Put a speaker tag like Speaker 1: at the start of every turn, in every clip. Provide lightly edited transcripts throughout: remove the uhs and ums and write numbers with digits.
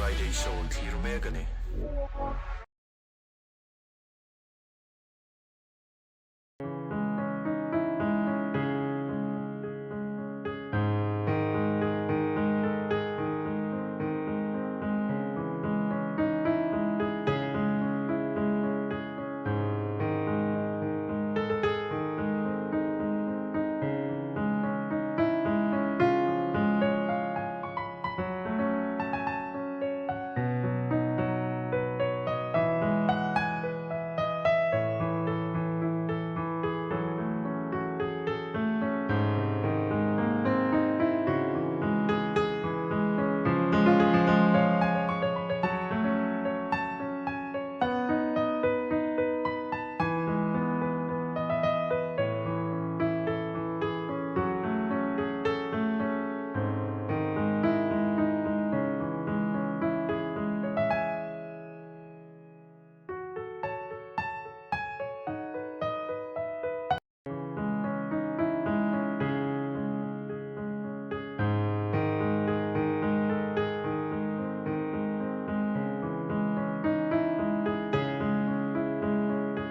Speaker 1: Friday Show thlir mek a ni.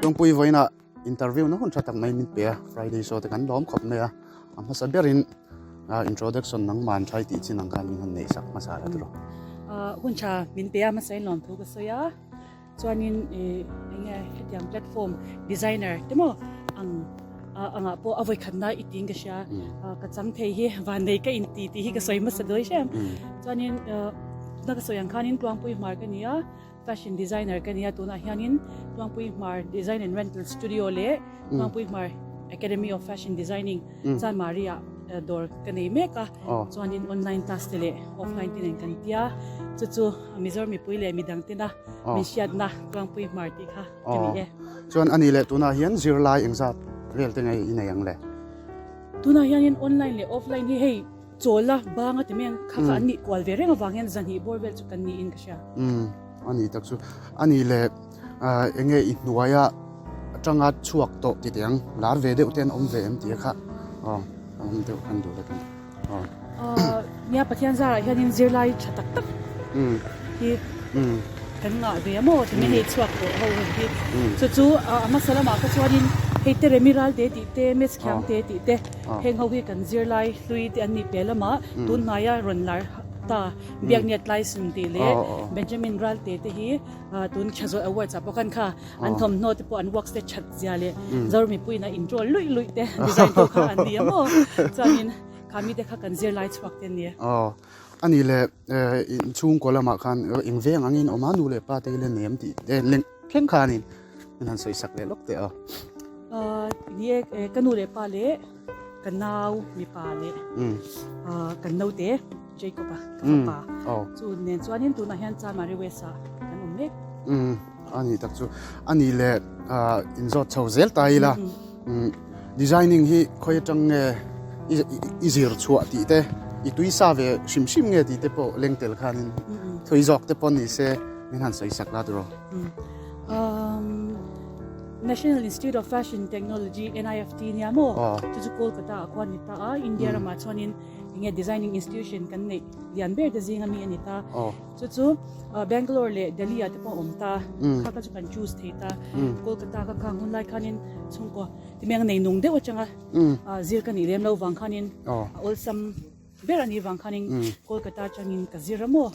Speaker 2: Chungpui vawiinah interview na hun tha tak mai min pe a Friday show te kan lawm khawp mai a a hmasa berin introduction nangman thai tih chin ang khan min han neih sak hmasa la tiraw.
Speaker 3: Hun tha min pe a hmasa in lawmthu ka sawi a. Chuanin ih eng nge hetiang platform designer te maw ang angah pawh a vawikhatna i tiin ka hria ka chang thei hi vannei ka inti tih hi ka sawi hmasa dawi hrem chuanin tuna ka sawi ang khanin Tluangpui Hmar ka ni a fashion designer ka ni a tunah hianin Tluangpui Hmar Design and Rental Studio leh Tluangpui Hmar Academy of Fashion Designing Chanmari ah dawr ka nei mek a chuanin online class te leh offline te nen kan tia chu chu Mizoram mipui leh midang tena min hriatna Tluangpui Hmar tih kha ka ni e.
Speaker 2: Chuan ani leh tunah hian zirlai engzat vel te nge i nei ang le?
Speaker 3: Tunah hianin online leh offline hi hei chawla banga ti mai ang kha kha an nih kual ve reng avang hian zahnih bawr vel chu kan niin ka hria.
Speaker 2: Ani tak chu ani leh Eng nge i hnuaia atanga chhuak tawh ti teh ang, lar ve deuh te an awm ve em tih kha aw a awm deuh kan duh vek a ni.
Speaker 3: Aw nia Pathian zarah hianin zirlai tha tak tak hi kan ngah ve a maw tinge hei chhuak tawh ho ho hi chu chu a hmasa lamah kha chuanin hei Teremi Ralte tih te Miss Khiangte tih te heng ho hi kan zirlai hlui te an nih piah lamah tun hnaia rawn lar ta Biakniat Tlaisum tih leh Benjamin Ralte te hi Tun Thazawl Awards ah pawh khan kha an thawmhnaw te pawh an works te that zia leh Zoram mipuiin a introll luih luih te design pawh kha an ni a maw chuanin kha mite kha kan zirlai chhuak te an ni.
Speaker 2: Aw ani leh inchhungkaw lamah khan eng veng angin awm a nu leh pa te hi la nem tih te thleng khanin min han sawi sak leh lawk teh a.
Speaker 3: Ni e ka nu leh pa leh ka nau mipa leh kan naute. Jacob a ka fapa chu nen chuanin tunah hian Chamari West ah kan awm mek.
Speaker 2: Ani tak chu ani leh inzawt chho zel ta ila designing hi khawi atang nge i zir chhuah tih te i tui sa ve hrim hrim nge tih te pawh leng tel khanin thui zawk te pawh ni se min han sawi sak la tiraw.
Speaker 3: National Institute of Fashion Technology NIFT nia maw chu chu Kolkata ah khuan ni ta a India ramah chuanin Enge designing institution kan neih lian ber te zinga mi a ni ta. Chu chu Bangalore leh Delhi ah te pawh a awm ta. Kha kha chu kan choose thei ta. Kolkata kha khang hun lai khanin chhungkaw timeng nei nung deuh atanga zir ka nih lem lo vang khanin a awlsam ber a nih vang khanin Kolkata atangin ka zir a maw.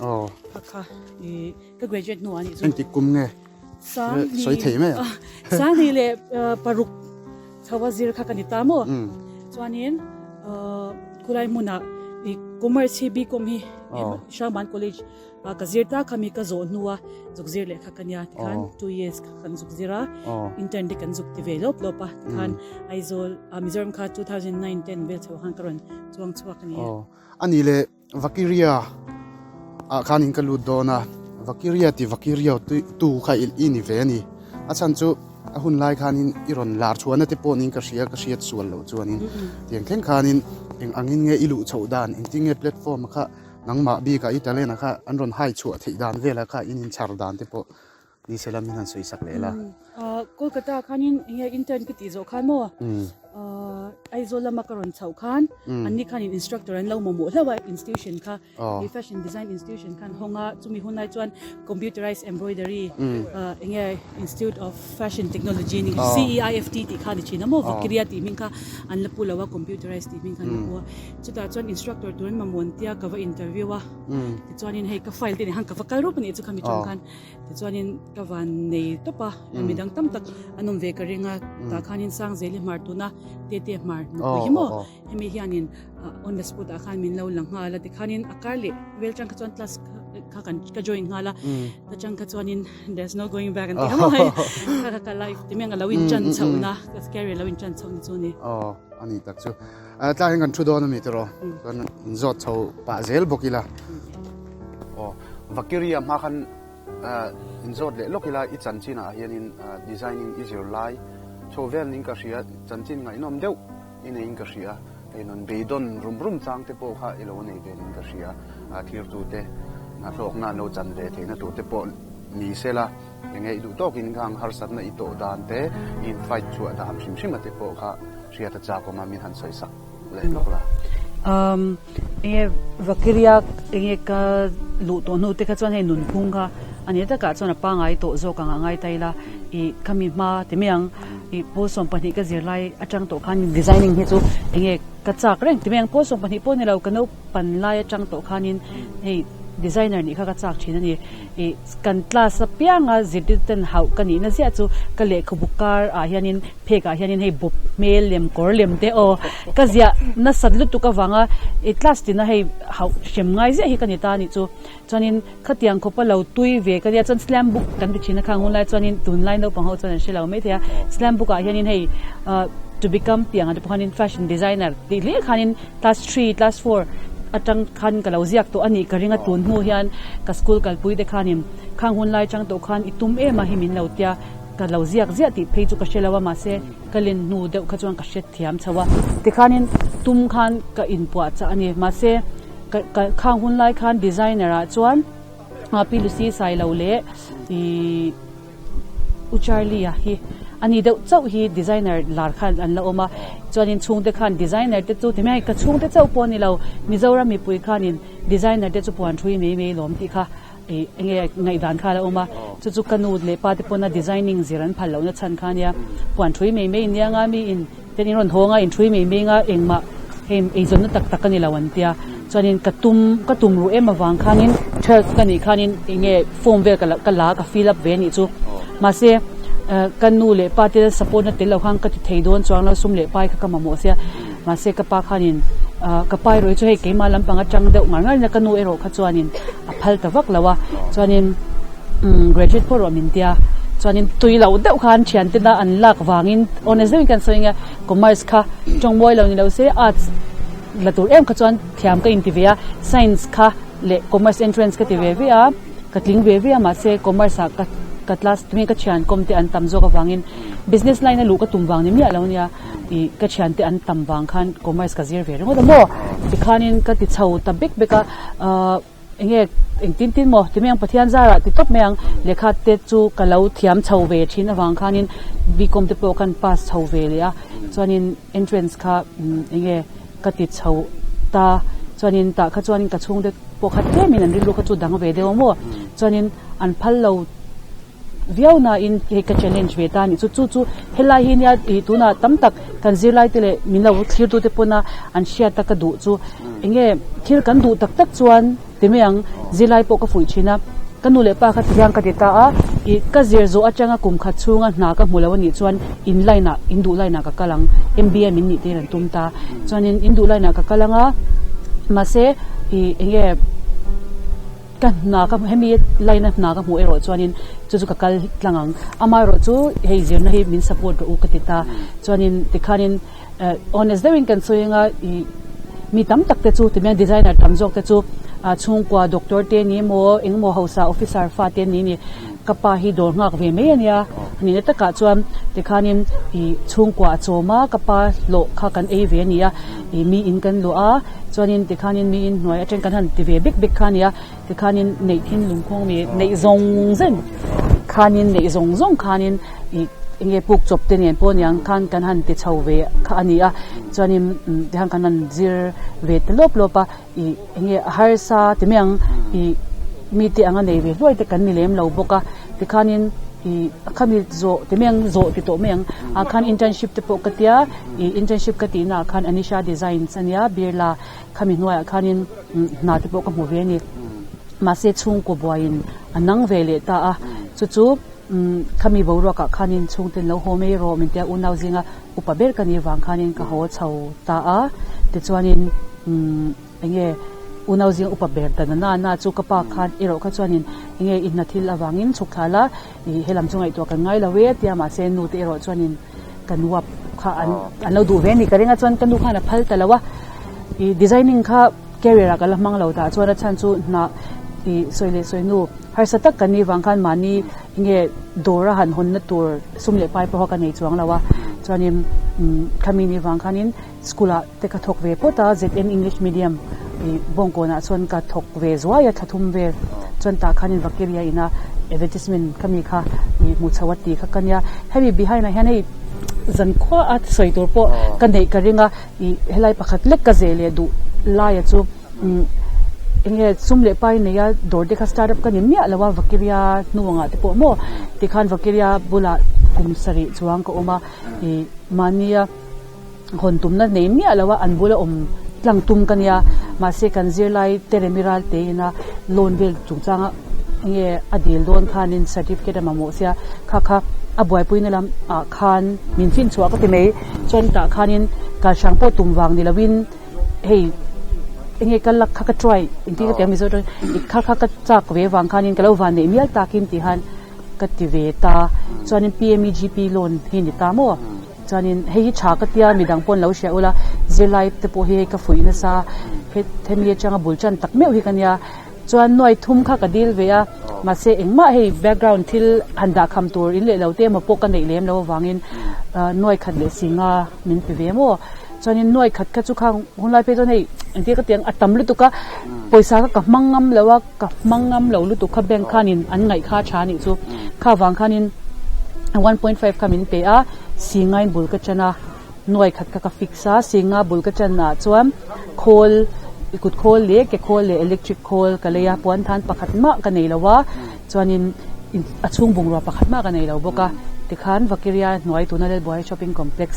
Speaker 3: Kha kha i ka graduate hnuah a nih chu.
Speaker 2: Engtik kum nge? Sawi thei mai a.
Speaker 3: Sangni leh paruk. Chho a zir kha ka ni ta maw? Chuanin khulai hmunah i commerce hi BCom hi Hrangban College ah ka zir ta kha mi ka zawh hnua zuk zir leh kha ka nia tikhan 2 years kha kan zuk zir a intern te kan zuk ti ve lawp lawp a tikhan Aizawl Mizoram kha 2009 10 vel chho khan ka rawn chuang chhuak a ni e.
Speaker 2: Ani leh Vakiria ah khanin ka lut dawn a, Vakiria ti Vakirio tu kha i ni ve a ni. A chhan chu a hun lai khanin i rawn lar chhuahna te pawh niin ka hria, ka hriat sual loh chuanin tiang thleng khanin eng angin nge i luh chhoh dan, engtin nge platform kha nangmah bikah i talent ah kha an rawn hai chhuah theih dan velah kha in inchhar dan te pawh ni se la min han sawi sak leh la.
Speaker 3: Kolkata khanin eng nge intern ka tih zawh khan maw? Aizawl lama ka rawn chhoh khan anni khanin instructor an lo mamawh hlauh a institution kha i fashion design institution khan hawng a chumi hun lai chuan computerized embroidery eng nge institute of fashion technology ni CEIFT tih kha a ni thin a maw Vakiria tih hming kha an la pu lo a computerized tih hming kha an la pu a chutah chuan instructor tur an mamawh an tia ka va interview a tichuanin hei ka file te nen khan ka va kal rup a nih chu khami tang khan. Tichuanin ka van nei tawp a, midang tam tak an awm ve ka ring a, tah khanin Sangzeli hmar tuna Tete hmar nupui hi maw hemi hianin on the spot ah khan min lo la nghal a, tikhanin a kar leh vel tang kha chuan class kha kan ka join nghal a, ta tang kha chuanin there's no going back an ti ang mai, kha kha ka life ti mai ang a lo in chan chhoh na, ka career lo in chan chhoh na chu a ni.
Speaker 2: Aw a ni tak chu, tlai hian kan thu dawn a mi tiraw, chuan in zawt chho pah zel bawk ila. Aw, Vakiria hma khan inzawt leh lawk ila i chanchinah hianin designing i zir lai chho vel niin ka hria, chanchin ngaihnawm deuh i neiin ka hria, hei nun beidawn rum rum chang te pawh kha i lo nei velin ka hria, thirtute hlawkna an lo chan ve theihna tur te pawh ni sela enge i duh tawkin khang harsatna i tawh dan te, i in fight chhuah dan hrim hrim a te pawh kha hriat a chak awm a min han sawi sak.
Speaker 3: Umm enge Vakiria enge ka luh tawh hnu te kha chuan hei nunphung kha a ni takah chuan a pangai tawh zawk ang a ngai ta ila ih khami hma ti mai ang ih pawl 12 ka zir lai atang tawh khan designing hi chu enge ka chak reng ti mai ang pawl 12 pawh ni lo ka naupan lai atang tawh khanin hei designer nih kha ka chak thin a ni. Ih kan class apianga zirtirtu ten hauh ka nihna ziah chu ka lehkhabu kar ah hianin phek ah hianin hei bawp hmel lem kawr lem te aw ka ziah nasat lutuk avanga ih class tina hei hauh hrem ngai ziah hi ka ni ta anih chu chuanin khatiang khawpa lo tui ve ka nia chuan slam book kan ti thin a khang hunlai chuanin tunlai naupang ho chuan an hre lo maithei a slam book ah hianin hei ah to become tih ang ah te pawh khanin fashion designer tih hlir khanin Class three, class four atang khan ka lo ziak tawh a nih ka ring a, tun hnu hian ka school kalpui te khanin khang hun lai chang tawh khan i tum em a hi min lo tia, ka lo ziak ziah tih phei chu ka hre lo a, mahse ka len hnu deuh kha chuan ka hre thiam chho a, tikhanin tum khan ka inpuah chah a ni, mahse ka ka khang hun lai khan designer ah chuan Pi Lucy Sailo leh ih. U Charlie-a hi a ni deuh chauh hi designer lar khan an la awm a, chuanin chhungte khan designer te chu ti mai ka chhungte chauh pawh a ni lo, Mizoram mipui khanin designer te chu puan thui mai mai lawm tih kha ih enge ngaihdan kha a la awm a, chu chu ka nu leh pa te pawna designing zir an phal lohna chhan kha ania, puan thui mai mai nia nga mi in ten in rawn hawng a in thui mai mai nga engmah hei eizawnna tak tak a ni lo an tia, chuanin ka tum ka tum ruh em avang khanin twelve ka nih khanin enge form vel ka ka la ka fill up ve anih chu mahse ka nu leh pa te support na tel lo khan ka ti thei dawn chuang lo sum leh pai kha ka mamawh sia mahse ka pa khanin ka pa erawh hi chu hei keimah lampang atang deuh ngar ngar in ka nu erawh kha chuanin a phal ta vak lo a chuanin graduate pawh erawh min tia chuanin tui loh deuh khan thian tena an lak vangin honest deuhin kan sawi anga commerce kha tawngmawi lo ni lo se arts la tur em kha chuan thiam ka inti ve a science kha leh commerce entrance ka ti ve ve a ka tling ve ve a mahse commerce ah ka ka class tunge ka thian kawm te an tam zawk avangin business line a luh ka tum vang ni miah lo nia ih ka thian te an tam vang khan commerce ka zir ve ringawt a maw tikhanin ka ti chho ta bek bek a ahh enge engtin tin maw ti mai ang Pathian zarah ti tawp mai ang lehkha te chu ka lo thiam chho ve thin avang khanin B.Com te pawh kan pass chho ve leh a chuanin entrance kha enge ka ti chho ta chuanin tah kha chuanin ka chhungte pawh kha tlemin an rilru kha chu dang ve deuh a maw chuanin an phal lo viau nain hei ka challenge ve ta a nih chu chu chu helai hi nia ih tunah tam tak kan zirlai te leh min lo thlir tu te pawna an hriat a ka duh chu enge thil kan duh tak tak chuan ti mai ang zirlai pawh ka fuih thin a ka nu leh pa kha ti hian ka ti ta a ih ka zir zawh atanga kum khat chhunga hna ka hmu lo a nih chuan in line ah in duh line ah ka kal ang M_B_A min nih tir an tum ta chuanin in duh line ah ka kal ang a mahse ih enge. Ka hna ka hemi line a hna ka hmuh erawh chuanin chu chu ka kal tlang ang. Amaherawh chu hei zirna hi min support rawh u ka ti ta. Chuanin tikhanin honest deuhin kan sawi anga ih mi tam tak te chu timian designer tam zawk te chu chhungkua doctor te ni emaw engemaw hausa officer fa te ni ni ka pa hi dawr nghak ve mai ania. Nihna takah chuan tikhanin ih chhungkua a chawm a ka pa hlawh kha kan ei ve a ni a ih mi in kan luah a. Chuanin tikhanin miin hnuai atang kan han ti ve bek bek kha a nia, tikhanin neih thin lungkhawng mi neih zawng zawng khanin neih zawng zawng khanin ih enge puk chawp te nen pawh niang khan kan han ti chho ve kha a ni a chuanin tikhan kan han zir ve ta lawp lawp a ih enge a harsa ti mai ang ih mite anga nei ve hluai te kan ni lem lo bawk a tikhanin ih khami zawh ti mai ang zawh ti tawh mai ang ah khan internship te pawh ka tia ih internship ka tih naah khan Anisha Designs a nia Birla khami hnuaiah khanin hna te pawh ka hmu ve a ni mahse chhungkaw buaiin a nang ve leh ta a chu chu Khami boruakah khanin chhungten lo haw mai rawh min tia unau zinga upa ber ka nih vang khanin ka haw chho ta a. Tichuanin enge unau zinga upa ber ta na na chu ka pa khan erawh kha chuanin enge i hna thil avangin chhuk thla la i helam chu ngaihtuah kan ngai lo e tia mahse nu te erawh chuanin kan uap kha an an lo duh ve a ni ka ring a chuan ka nu khan a phal ta lo a. I designing kha Carrier ah ka la hmang lo tah chuan a chhan chu hna tih sawi leh sawi hnu harsa tak kan nih vang khan mahni nge dawr a han hawnna tur sum leh pai pawh kha ka nei chuang lo a chuanin umm khami nih vang khanin school ah te ka thawk ve phawt a ZM English Medium ih Bawngkawn ah chuan ka thawk ve zuai a thla thum vel chuan tah khanin Vakiria ina advertisement khami kha ih hmuh chho a tih kha ka nia hemi behind ah hian hei zankhua a sawi tur pawh ka neih ka ring a. Ih helai pakhat lek ka zeh leh duh laia chu umm enge sum leh pai neia dawr te kha start up ka ni miah lo a Vakiria hnuangah te pawh maw tikhan Vakiria bulah kum sarih chuang ka awm a ih mahnia hawn tumna nei miah lo a an bula awm tlang tum ka nia mahse kan zirlai te remi ral te ina loan vel chungchanga enge a dil dawn khanin certificate a mamawh sia kha kha a buaipuina lam ah khan min finchhuah ka ti mai. Chuan tah khanin kal hrang pawh tum vang ni loin hei enge ka lak kha ka try engtin ka ti ang Mizo tawngin i kha kha ka chak ve vang khanin ka lo van neih mial takin tih khan ka ti ve ta chuanin PMEGP loan hi ni ta maw chuanin hei hi tha ka tia midang pawh an lo hria ula zirlai te pawh hi hei ka fuih nasa hemi atanga bul tan tak meuh hi ka nia. Chuan nuai thum kha ka dil ve a, mahse engmah hei background thil han dah kham tur in leh lo te emaw pawh ka neih lem lo avangin nuai khat leh singa min pe ve maw. Chuanin nuai khat kha chu khang hunlai phei chuan hei engtin ka ti ang a tam lutuk a, pawisa kha ka hmang ngam lo a, ka hmang ngam lo lutuk kha bank khanin an ngaih kha tha anih chu. Kha vang khanin 1.5 kha min pe a, singain bul ka chan a. Nuai khat kha ka fix a, singa bul ka chan ah chuan khawl kut khawl leh ke khawl leh electric khawl ka lei a, puan than pakhat mah ka nei lo a, chuanin a chhung bungrua pakhat mah ka nei lo bawk a, tikhan Vakiria hnuai tuna Lalbuai shopping complex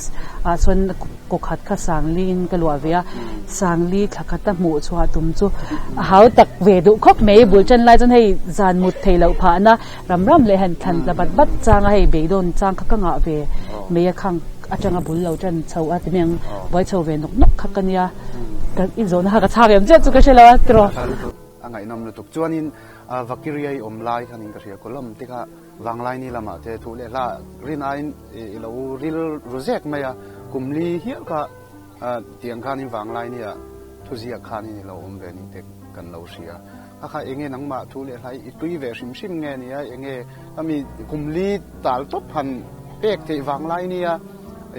Speaker 3: ah chuan kaw khat kha Sangli in ka luah ve a, Sangli thla khat a hmuh chhuah tum chu a hau tak ve duh khawp mai, bul chan lai chuan hei zan mut theih loh phah na. Ram ram leh han thlan tla bat bat changa hei beidawn chang kha ka ngah ve mai a khang atanga bul lo tan chho a ti mai ang buai chho ve nawk nawk kha ka nia ka inzawhna kha ka chhak em chiah chu ka hre lo a tiraw.
Speaker 2: A ngaihnawm lutuk chuanin Vakiriai awm lai khanin ka hria column te kha Vanglaini lamah te thu leh hla rin aiin i lo ril ru zek mai a kumli hial kha tiang khanin Vanglaini-ah thuziak khanin i lo awm ve nih te kan lo hria. A kha enge nangmah thu leh hlai i tui ve hrim hrim nge nia enge ami kum li tal tawp han pek theih vang lai nia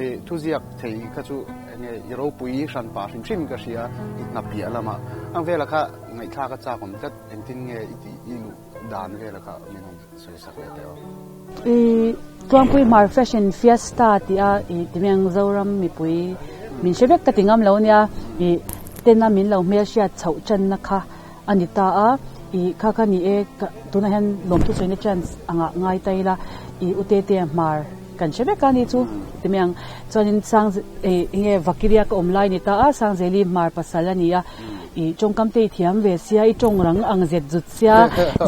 Speaker 2: i thuziak thei kha chu enge i ropui hran pah hrim hrim ka hria i hna piah lamah ang vela kha ngaihthlak a chak awm tlat engtin nge i tih i luh dan vela kha min rawn sawi sak leh teh aw.
Speaker 3: I Tluangpui Hmar Fashion Fiesta tih a i timeng Zoram mipui min hre vek ka ti ngam lo nia i tena min lo hmelhriat chhoh channa kha A ni ta a, ih kha kha ni e, ka tunah hian lawmthu sawina chance angah ngai ta ila, ih u Tete hmar kan hre vek a ni chu ti mai ang. Chuanin sang ih enge Vakiria ka awm lai ni ta a, Sangzeli hmar pasal a ni a, ih tawngkam te i thiam ve sia, i tawng rang ang zet zut sia,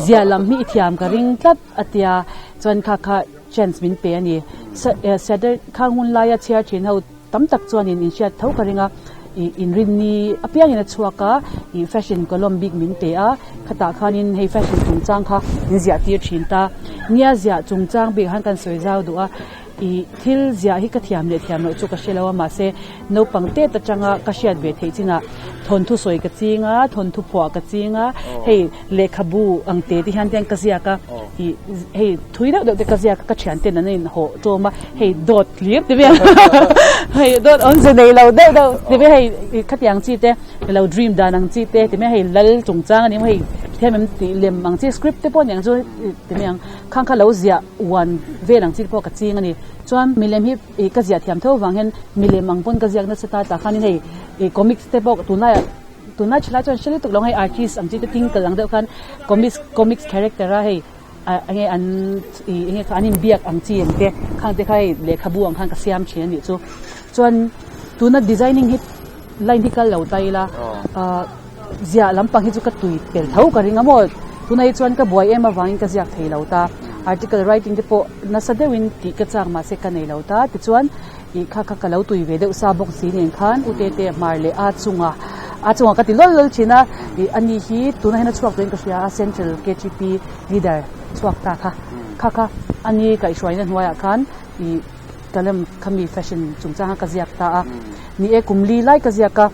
Speaker 3: ziah lam hi i thiam ka ring tlat a tia, chuan kha kha chance min pe a ni. Saturday khang hun laia chhiar thin ho. Tam tak chuanin in hriat tho ka ring a, ih inrinni apiangin a chhuak a, ih fashion column bik min pe a, khatah khanin hei fashion chungchang kha min ziah tir thin ta. Nia ziah chungchang bik han kan sawi zau duh a, ih thil ziah hi ka thiam leh thiam loh chu ka hre lo a, mahse naupang tet atanga ka hriat ve theih chinah Thawnthu sawi ka ching a, thawnthu phuah ka ching a, hei lehkhabu ang te te hian te ka ziak a, ih hei thui deuh deuh te ka ziak a, ka thian ten an inhawh ṭawm a, hei dawt hlir ti vel hei dawt awmze nei lo deuh deuh ti vel hei khatiang chi te lo dream dan ang chi te ti mai hei lal chungchang a ni maw hei thiam em tih lem ang chi script te pawh a ni ang chu ti mai ang khang kha lo ziah uan vel ang chi te pawh ka ching a ni chuan milem hi Ih ka ziah thiam tho vang hian milem ang pawn ka ziak nasa ta tah khanin hei ih comics te pawh tunlaiah tunlai thalai chuan hre lutuk lo ang hei artist ang chi te tinkle ang deuh khan comics comics character a hei ah enge an ih enge kha an inbiak ang chi ang te khang te kha hei lehkhabu ang khan ka siam thin a nih chu chuan tuna designing hi line hi kal lo ta ila ah ziah lampang hi chu ka tui tel tho ka ring a maw tunah hi chuan ka buai em avangin ka ziak thei lo ta article writing te pawh nasa deuhin tih ka chak mahse ka nei lo ta tichuan ih kha kha ka lo tui ve deuh sa bawk si nen khan u tete hmar leh a chunga a chunga ka ti lawl lawl thin a ih ani hi tunah hian a chhuak turin ka hria a central K_G_P leader chhuak ta kha kha kha ani kaihhruaina hnuaiah khan ih ka lem khami fashion chungchanga ka ziak ta a ni e kum li lai ka ziak a.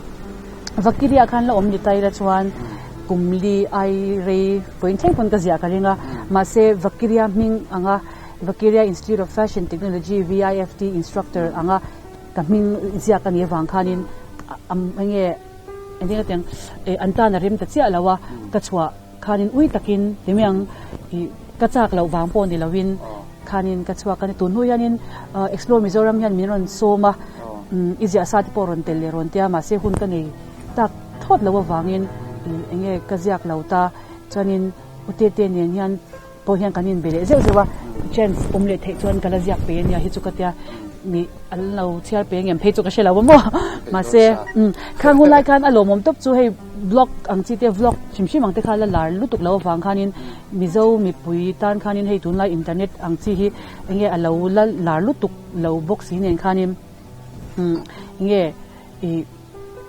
Speaker 3: Vakiria khan la awm ni ta ila chuan kum li ai rei vawiin thleng pawn ka ziah ka ring a, mahse Vakiria hming anga Vakiria Institute of Fashion Technology, VIFT, instructor anga ka hming ziak a nih avang khanin eng nge engtin ka ti ang an tan a rem ta chiah lo a, ka chhuah khanin ui takin ti mai ang ih ka chak loh vang pawh ni loin khanin ka chhuak a ni. Tun hnu hianin Explore Mizoram hian min rawn sawm a, i ziah sa te pawh rawn tel leh rawn tia mahse hun ka nei tak thawt loh avangin eng nge ka ziak lo ta chuanin U Tete nen hian pawh hian kan inbe leh zeuh zeuh a, chance awm leh theih chuan ka la ziak pe ania hi chu ka tia nih an lo chhiar pe ngem phei chu ka hre lo a maw mahse khang hun lai khan a lawmawm tawp chu hei blog ang chi te vlog hrim hrim ang te kha la lar lutuk lo avang khanin Mizo mipui tan khanin hei tunlai internet ang chi hi enge a lo la lar lutuk lo bawk si nen khanin enge ih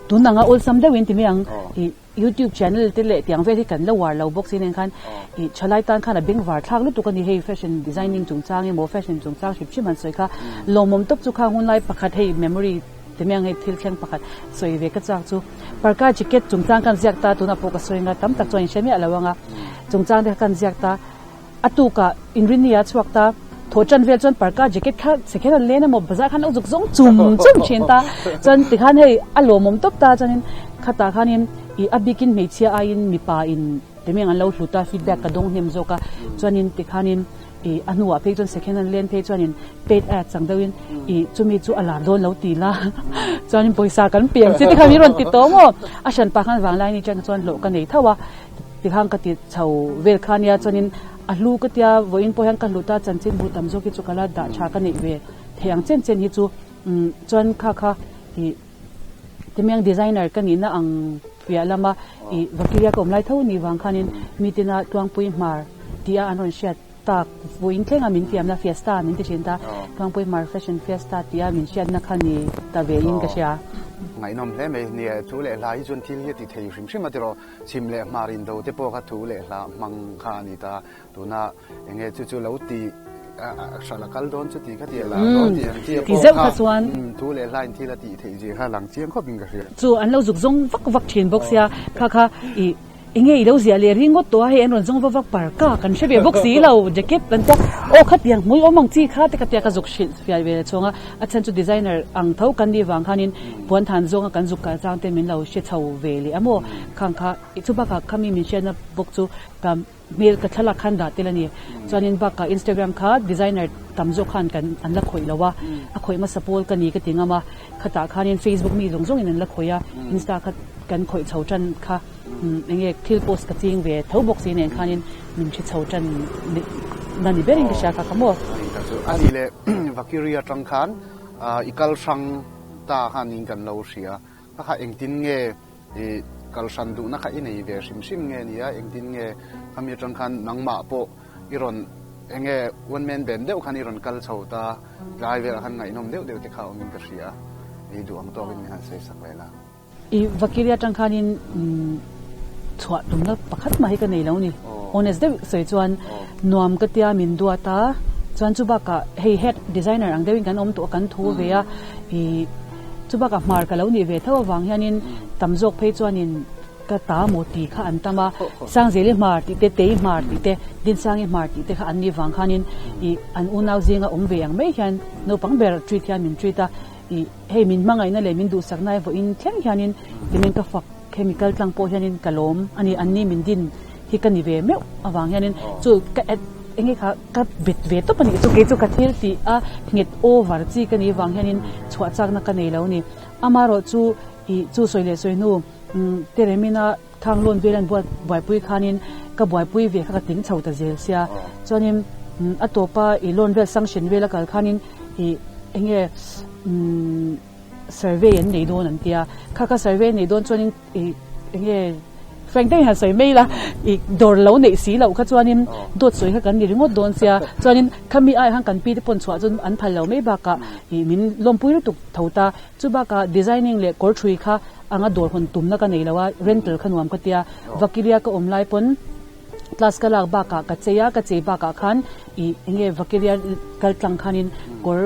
Speaker 3: tun anga awlsam deuhin ti mai ang ih YouTube channel te leh tiang vel hi kan la uar lo bawk si nen khan ih thalai tan khan a bengvar thlak lutuk a ni hei fashion designing chungchang emaw fashion chungchang hrim hrim han sawi kha lawmawm tawp chu khang hunlai pakhat hei memory ti mai ang hei thil thleng pakhat sawi ve ka chak chu parka jacket chungchang khan ziak ta tunah pawh ka sawi anga tam tak chuan in hre miah lo anga chungchang te kha kan ziak ta. A tukah inrinni a chhuak ta, thaw tan vel chuan parka jacket kha second hand len emaw bazar khan lo zuk zawng chum chum thin ta. Chuan tikhan hei a lawmawm tawp ta chuanin khatah khanin ih a bikin hmeichhia aiin mipa in temiang an lo hlut a feedback ka dawng hnem zawk a. Chuanin tikhanin ih a hnuah phei chuan second hand len phei chuanin paid ads ang deuhin ih chumi chu a lar dawn lo ti la chuanin pawisa kan pian chi tikhan min rawn ti tawh maw. A hranpa khan vanglaini atang chuan hlawh ka nei tho a. Tikhan ka ti chho vel kha nia chuanin a hlu ka tia vawiin pawh hian ka hlut a chanchin bu tam zawk hi chu ka la dah tha ka neih ve thei ang chen chen hi chu umm chuan kha kha ih timiang designer ka nihna ang piah lama ih Vakiria ka awm lai tho ni vang khanin mitina Tluangpui Hmar tih a an rawn hriat tak vawiin thlenga min fiamna fiesta min ti thin ta Tluangpui Hmar Fashion Fiesta tih a min hriatna kha ni ta ve in ka hria.
Speaker 2: Ngaihnawm hle mai nia thu leh hla hi chuan thil hi a ti thei hrim hrim a tiraw. Chhim leh hmar indo te pawh kha thu leh hla hmang kha a ni ta. Tuna eng nge chu chu lo ti hralh a kal dawn chu ti kha ti a lar dawn tih ang chi a pawh kha thu leh hla in thil a tih theih zia kha lang chiang khawp in ka hria.
Speaker 3: Chu an lo zuk zawng vak vak thin bawk sia kha kha i eng nge i lo ziah leh ringawt tawh a hei an rawn zawng vak vak par ka kan hre ve bawk si lo jacket kan tia aw khatiang hmui awm ang chi kha te ka tia ka zuk hrilh fiah ve chhawng a. A chhan chu designer ang tho kan nih vang khanin puan than zawnga kan zuk kal chang te min lo hre chho ve leh a maw? Khang kha chu bakah khami min hriatna bawk chu ka hmel ka thlalak khan dah tel a ni. Chuanin bakah Instagram kha designer tam zawk khan kan an la khawih lo a, a khawih hmasa pawl ka ni ka ti ngam a, khatah khanin Facebook mi zawng zawngin an la khawih a, Insta kha kan khawih chho tan kha eng nge thil post ka ching ve tho bawk si nen khanin min hre chho tan na ni berin ka hria kha ka maw?
Speaker 2: A ni le. Vakiria atang khan i kal hrang ta khan in kan lo hria. Kha kha engtin nge i kal hran duhna kha i nei ve hrim hrim nge nia, engtin nge khami atang khan nangmah pawh i rawn enge one man band deuh khan i rawn kal chho ta, tlai velah khan ngaihnawm deuh deuh te kha awmin ka hria. I duh ang tawkin min han sawi sak leh la.
Speaker 3: I Vakiria atang khanin chhuah tumna pakhat mah hi ka nei lo ni. Honest deuh sawi chuan nuam ka tia min duat a, chuan chu bakah hei head designer ang deuhin kan awm tawh a kan thu ve a, i Chubakah hmar ka lo nih ve tho avang hianin tam zawk phei chuanin ka ta maw tih kha an tam a, Sangzeli hmar tih te, Tei hmar tih te, Dinsangi hmar tih te kha an nih vang khanin ih an unau zinga awm ve ang mai hian naupang ber treat hian min treat a, ih hei min hmangaihna leh min duhsakna evawiin thleng hianin timin ka fak hemi kal tlang pawh hianin ka lawm a ni, an ni min din hi ka ni ve meuh avang hianin chu ka eng nge kha ka bet ve tawp a nih chu kei chu ka thil tih a nghet over chi ka nih vang hianin chhuah chakna ka nei lo a ni. Amaherawh chu ih chu sawi leh sawi hnu Teremina thang lawn vel an buat buaipui khanin ka buaipui ve kha ka tling chho ta zel sia chuanin a tawpa ih lawn vel sanction vel a kal khanin ih eng nge survey an nei dawn an tia kha kha survey an nei dawn chuanin ih eng nge frank deuhin han sawi mai ila ih dawr lo neih si loh kha chuanin dawt sawi kha kan ni ringawt dawn sia chuanin khami ai khan kan pi te pawn chhuah chu an phal lo mai bakah ih min lawmpui lutuk tho ta. Chu bakah designing leh kawr thui kha anga dawr hawn tumna ka nei lo a, rental kha nuam ka tia. Vakiria ka awm lai pawn class ka lak bakah ka chei a, ka chei bakah khan ih enge Vakiria kal tlang khanin kawr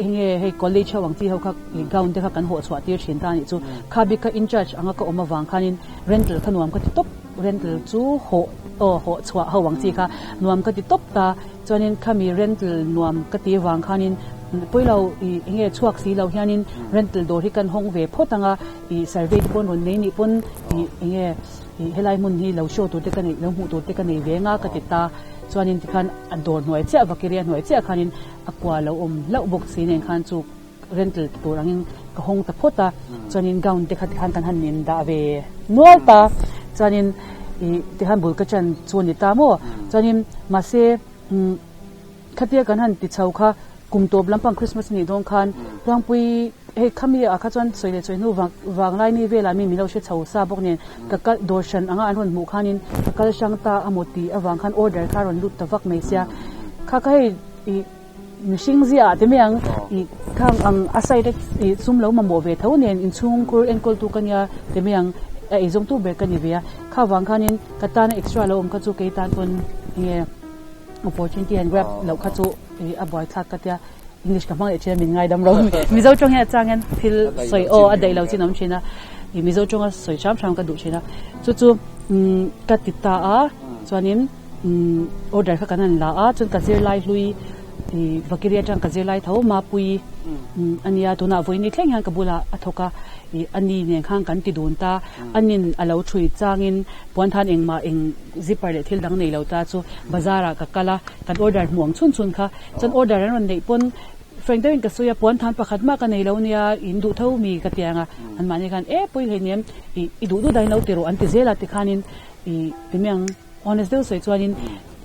Speaker 3: enge hei college ho ang chi ho kha ih gown te kha kan hawh chhuah tir thin ta a nih chu. Kha bik kha incharge anga ka awm avang khanin rental kha nuam ka ti tawp, rental chu hawh aw hawh chhuah ho ang chi kha nuam ka ti tawp ta. Chuanin khami rental nuam ka ti vang khanin pawilo ih enge chhuak si lo hianin rental dawr hi kan hawng ve phawt ang a, ih survey te pawn rawn nei nih pawn ih enge ih helai hmun hi lo show tur te ka neih lo hmuh tur te ka nei ve anga ka ti ta. Chuanin tikhan a dawr hnuai chiah Vakiria hnuai chiah khanin a kua lo awm hlauh bawk si nen khan chu rental tur angin ka hawng ta phawt a, chuanin gown te kha tikhan kan han in dah ve nual ta, chuanin ih tikhan bul ka chan chu a ni ta maw, chuanin mahse umm khatia kan han ti chho kha kum tawp lampang Christmas a nih dawn khan Tluangpui hei khami ah kha chuan sawi leh sawi hnu vang vanglai mi velah mi min lo hre chho sa bawk nen ka kal dawr hran anga an rawn hmuh khanin ka kal hrang ta a maw tih avang khan order kha a rawn lut ta vak mai sia, kha kha hei ih. Mihring ziah te mai ang ih khang ang a side a ih sum lo mamawh ve tho nen inchhungkhur enkawltu ka nia te mai ang a eizawngtu ber ka ni ve a kha vang khanin ka tana extra lo awm kha chu kei tan pawn enge opportunity han grab loh kha chu ih a buaithlak ka tia English ka hmang leh thin a min ngaidam lo Mizo tawng hian a chang hian thil sawi aw a daih lo chin a awm thin a ih Mizo tawnga sawi hram hram ka duh thin a chu chu ka ti ta a chuanin. Umm order kha kan han la a chuan ka zirlai hlui ih Vakiri atang ka zirlai tho Mapui umm a nia tunah vawiin thleng hian ka bulah a thawk a ih a ni nen khan kan ti dun ta a nin a lo thui changin puanthan engmah eng zipper leh thil dang nei lo ta chu bazar ah ka kal a kan order hmuh ang chhun chhun kha chuan order an rawn neih pawn frank deuhin ka sawi a puanthan pakhat mah ka nei lo nia in duh tho mi ka ti ang a anmahni khan e pawi hleinem ih i duh duh dahin lo ti rawh an ti zel a tikhanin ih ti mai ang. Honest deuh sawi chuanin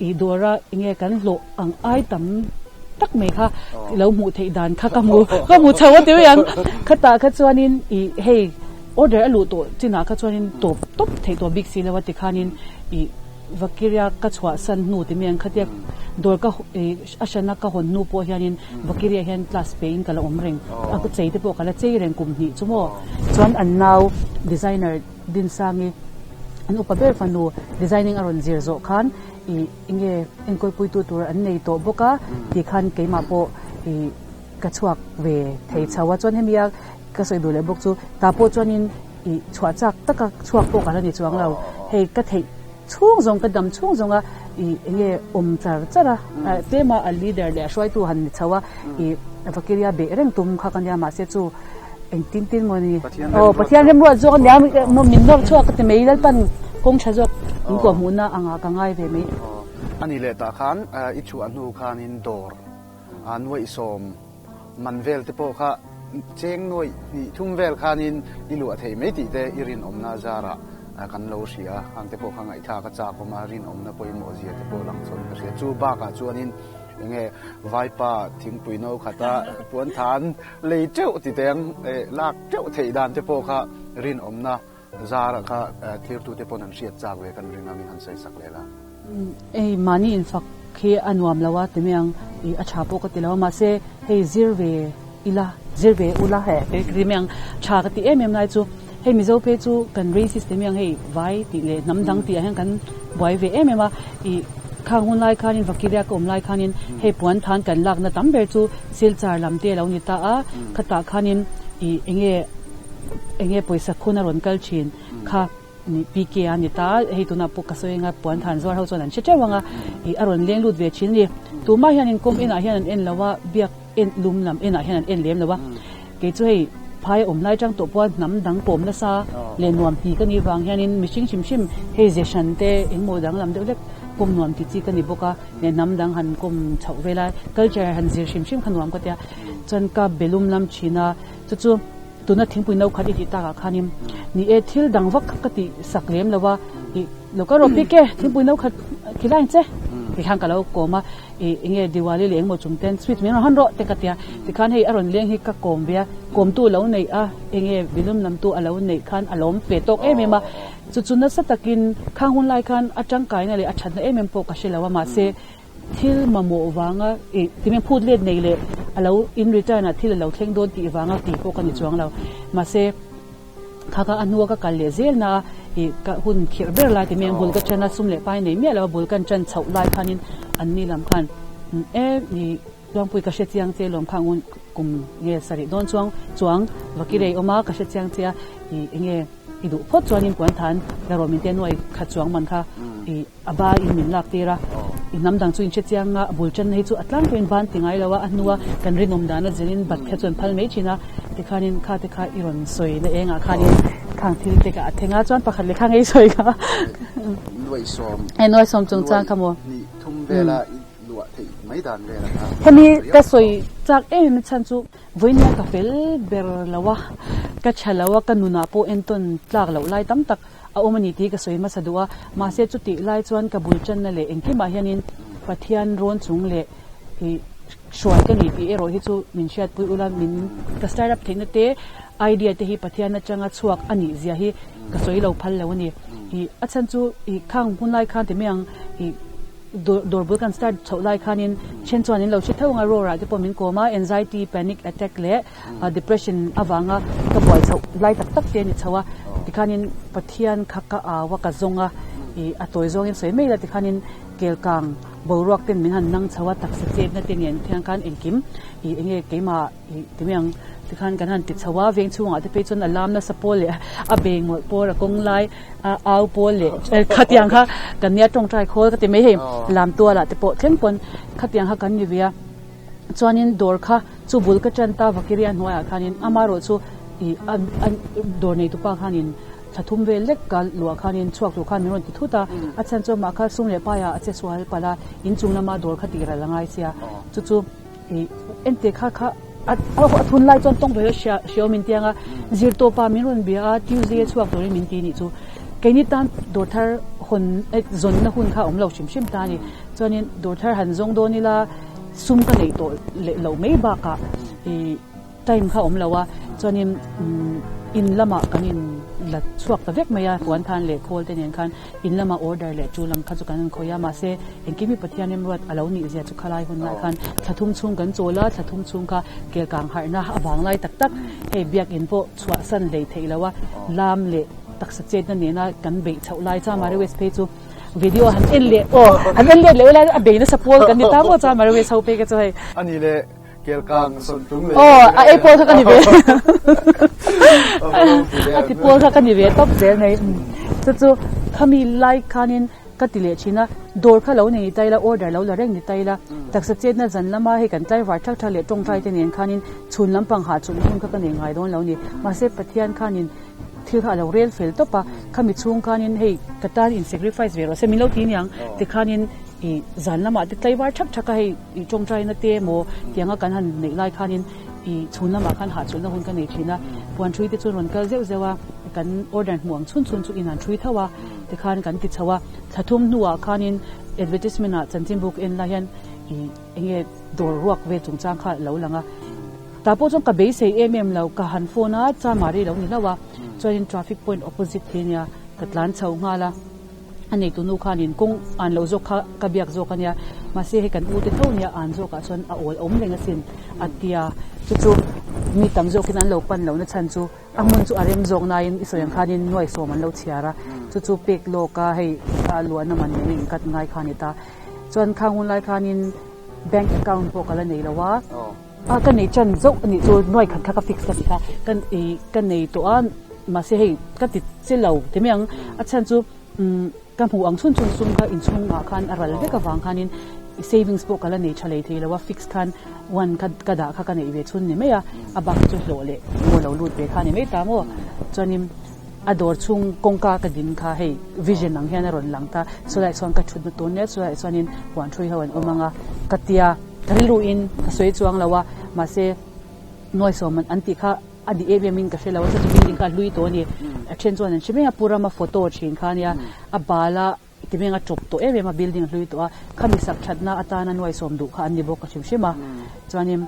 Speaker 3: ih dawra enge kan hlawh ang ai tam tak mai kha lo hmuh theih dan kha ka hmu ka hmu chho a ti mai ang. Khatah kha chuanin ih hei order a luh tawh chinah kha chuanin tawp tawp theih tawh bik si lo a tikhanin ih Vakiria ka chhuah san hnu ti mai ang khatia dawr ka ih a hrana ka hawn hnu pawh hianin Vakiria hian class pe in ka la awm reng a chei te pawh ka la chei reng kum hnih chu maw chuan an nau designer Dinsangi an upa ber fanu designing a rawn zir zawh khan ih enge enkawlpuitu tur an nei tawh bawk a tih khan keimah pawh ih ka chhuak ve thei chho a chuan hemi a ka sawi duh leh bawk chu tah pawh chuanin ih chhuah chak taka chhuak pawh ka la ni chuang lo hei ka theih chhung zawng ka dam chhung zawnga ih enge awm char char a tlema a leader leh a hruaitu han ni chho a ih Vakiria beh reng tum kha ka nia mahse chu Engtin tin maw ni? Aw Pathian remruat zawk a nia min nawr chhuak ka ti mai Lalpan kawng tha zawk min kuah hmuhna angah ka ngai ve mai.
Speaker 2: A ni leh tah khan i chhuah hnu khanin dawr nuaihsawm man vel te pawh kha cheng nuaih hnih thum vel khanin i luah thei mai tih te i rinawmna zarah kan lo hria a, khang te pawh kha ngaihthlak a chak awm a, rinawmna pawimawh zia te pawh lang chhawn ka hria. Chu bakah chuanin enge vaipa thingpui no khata puanthan Lei teuh ti teng lak teuh theih dan te pawh kha rinawmna zara kha thirtute pawn an hriat chak ve kan ring angin han sawi sak leh la.
Speaker 3: Hei mahni infak hi a nuam lo a ti mai ang ih a tha pawh ka ti lo a mahse hei zir ve ila zir ve ula he ka ti mai ang tha ka ti em em lai chu hei Mizo phei chu kan racist ti mai ang hei vai tih leh hnam dang tih ah hian kan buai ve em em a ih Khang hun lai khanin Vakiria ka awm lai khanin hei puan than kan lakna tam ber chu Silchar lam te a lo ni ta a, khatah khanin ih enge enge pawisa khun a rawn kal thin kha PK a ni ta, hei tunah pawh ka sawi anga puan than zuar ho chuan an hre teuh ang a, ih a rawn leng lut ve thin a ni. Tumah hianin kawng enah hian an en lo a, biak en lum lam enah hian an en lem lo a. Kei chu hei phai a awm lai tang tawh pawha hnam dang pawm nasa leh nuam ti ka nih vang hianin mihring hrim hrim hei ze hran te engmaw danglam deuh hlek kawm nuam ti chi ka ni bawk a, leh hnam dang han kawm chhoh vel a, culture han zir hrim hrim kha nuam ka tia. Chuan ka be lum lam thin a, chu chu. Tuna thingpui no khat i tih takah khanin ni e thil dang vak kha ka tih sak lem lo a, ih lo ka rawh bik e thingpui no khat khi lai ang che ti khan ka lo kawm a, ih enge Diwali leh engmaw chung ten sweet min rawn hawn rawh te ka ti a, tikhan hei a rawn leng hi ka kawm ve a, kawmtu lo neih a enge bilum lamtu a lo neih khan a lawm ve tawk em em a, chu chu nasa takin khang hun lai khan a tangkaina leh a thatna em em pawh ka hre lo a mahse Thil mamawh vanga ih ti phut let nei leh a lo in return ah thil a lo thleng dawn tih vanga tih pawh ka ni chuang lo. Mahse, kha kha a hnua ka kal leh zel na a ih ka hun khirh ber lai ti mai ang bul ka ṭan a sum leh pai nei miah lo a bul kan ṭan chhoh lai khanin an ni lam khan e ih Tluangpui ka hre chiang che lawm kha ngun kum nge sarih dawn chuang chuang vakirei awm a ka hre chiang che a ih enge i duh phawt chuanin puan than la rawh min te nuai khat chuang man kha ih A ba in min lak tir a, i hnam dang chu in hre chiang a, a bul tanna hi chu a tlangpuiin ban ti ngai lo a, a hnua kan rinawm dan a zilin bat kha chuan phal mai thin a, tikhanin kha te kha i rawn sawi na engah khanin khang thil te kha a thleng a, chuan pakhat leh kha ngei sawi kha.
Speaker 2: Nuaisawm.
Speaker 3: E nuaisawm chungchang kha maw.
Speaker 2: Hnih thum vela i luah theih mai dan vel a kha.
Speaker 3: Hemi ka sawi chak em em chhan chu vawinia ka fel ber lo a, ka tha lo a, ka nunah pawh entawn tlak loh lai tam tak a awm a ni tih ka sawi hmasa duh a, mahse chutih lai chuan ka bul tanna leh engkimah hianin Pathian rawn chung leh ih hruai ka ni tih erawh hi chu min hriatpui ula min ka start up theihna te idea te hi Pathian atanga chhuak a nih zia hi ka sawi lo phal lo a ni. Ih a chhan chu ih khang hun lai khan ti mai ang ih Dawr dawr bul kan start chhoh lai khanin then chuan in lo hre theuh ang a, roar ah te pawh min kawm a, anxiety, panic attack leh depression avanga ka buai chhoh lai tak tak te a ni chho a, tikhanin Pathian kha ka au a, ka zawng a, ih a tawi zawngin sawi mai ila tikhanin kelkang boruak ten min han nang chho a, taksa chetna te nen thiang khan engkim ih enge keimah ih ti mai ang tikhan kan han ti chho a, veng chhungah te phei chuan a lam nasa pawl leh a beng mawlh pawl a kawng lai a au pawl leh khatiang kha kan nia tawngtai khawl ka ti mai hei lam tualah te pawh thleng pawn khatiang kha kan ni ve a chuanin dawr kha chu bul ka tan ta vakiria hnuaiah khanin amaherawh chu ih an an dawr nei tupa khanin thla thum vel lek ka luah khanin chhuak tur khan min rawn ti thut a a chhan chu amah kha sum leh paiah a che sual palh a inchung lama dawr kha tih ral a ngai sia chu chu. Ih ente kha kha a a thun lai chuan tawng ve hria hriau min tiang a zirtawpa min rawn bia a Tuesday a chhuak turin min ti nih chu keini tan dawr thar hawn zawn na hun kha a awm lo hrim hrim ta a ni chuanin dawr thar han zawng dawn ila sum ka neih tawh leh loh mai bakah ih Time kha awm lo a, chuanin in lamah kan in la chhuak ta vek mai a, puan than leh khawl te nen khan in lama order leh chu lam kha chu kan han khawih a, mahse engkim hi Pathian remruat a lo nih zia chu khalai hun lai khan thla thum chhung kan chawl a, thla thum chhung kha kel kang harhna a vang lai tak tak, hei biakin pawh chhuahsan hlei theih lo a, lam leh taksa chetna nena kan beih chhoh lai chuan Mari West phei chu video han en leh aw han en let leh ula a bei nasa pawl kan ni ta maw chuan Mari West ho phei kha chu hei.
Speaker 2: A ni le. Kelkang sawntlung leh
Speaker 3: Aw, a ei pawl kha ka ni ve. A ti pawl kha ka ni ve tawp zel mai. Chu chu khami lai khanin ka ti leh thin a, dawr kha lo nei ni ta ila, order lo la reng ni ta ila, taksa chetna zan lama hei kan tlaivar thak thak leh tawngtai te nen khanin chhun lampang hahchawlhna hun kha ka nei ngai dawn lo ni. Mahse Pathian khanin thil kha a lo rel fel tawp a, khami chhung khanin hei ka tan in sacrifice ve rawh se min lo ti niang tikhanin ih zan lamah te tlaivar thak thak a hei ih tawngtaina te emaw tianga kan han neih lai khanin ih chhun lamah khan hahchawlhna hun ka nei thin a, puan hrui te chu rawn kal zeuh zeuh a, kan order hmuh ang chhun chhun chu in han hrui tho a tikhan kan ti chho a, thla thum hnuah khanin advertisement ah chanchinbu ka en lai hian ih enge dawr ruak vel chungchang kha a lo lang a. Tah pawh chuan ka beisei em em lo, ka han phone a, Chamari lo ni hlauh a, chuanin traffic point opposite khi ania, ka tlan chho nghal a, a neitu nu khanin kawng an lo zawk kha ka biak zawk ania, mahse hei kan u te tho nia an zawkah chuan a awl awm reng asin a tia, chu chu mi tam zawkin an lo pan lohna chhan chu a hmun chu a rem zawk nain i sawi ang khanin nuaisawm an lo chhiar a, chu chu pek lawk a hei a luahna man nen a inkat ngai kha a ni ta, chuan khang hun lai khanin bank account pawh ka la nei lo a. A ka nei chan zauh a nih chu nuai khat kha ka fix ka ti kha ka ih ka nei tawh a mahse hei ka ti che lo ti mai ang a chhan chu umm ka hmuh ang chhun chhun sum kha inchhung ah khan a ral vek avang khanin savings pawh ka la nei tha lei thei lo a fix khan one kha ka dah kha ka neih ve chhun ni mai a a bak chu hlawh leh maw lo lut ve kha ni mai ta maw chuanin A dawr chhung kawngka ka din kha hei vision ang hian a rawn lang ta, chulaiah chuan ka thutna tur nia chulaiah chuanin huan hrui ho an awm ang a, ka tia ka rilruin ka sawi chuang lo a, mahse nuaisawm an tih kha a ni em em in ka hre lo a, chu chu building kha a hlui tawh a ni, a then chuan an hre mai a, Pu Rama photo thin kha ania, a bal a timeng a tawp tawh em em a building a hlui tawh a, khami sak thatna atana nuaisawm duh kha an ni bawk a hrim hrim a, chuanin.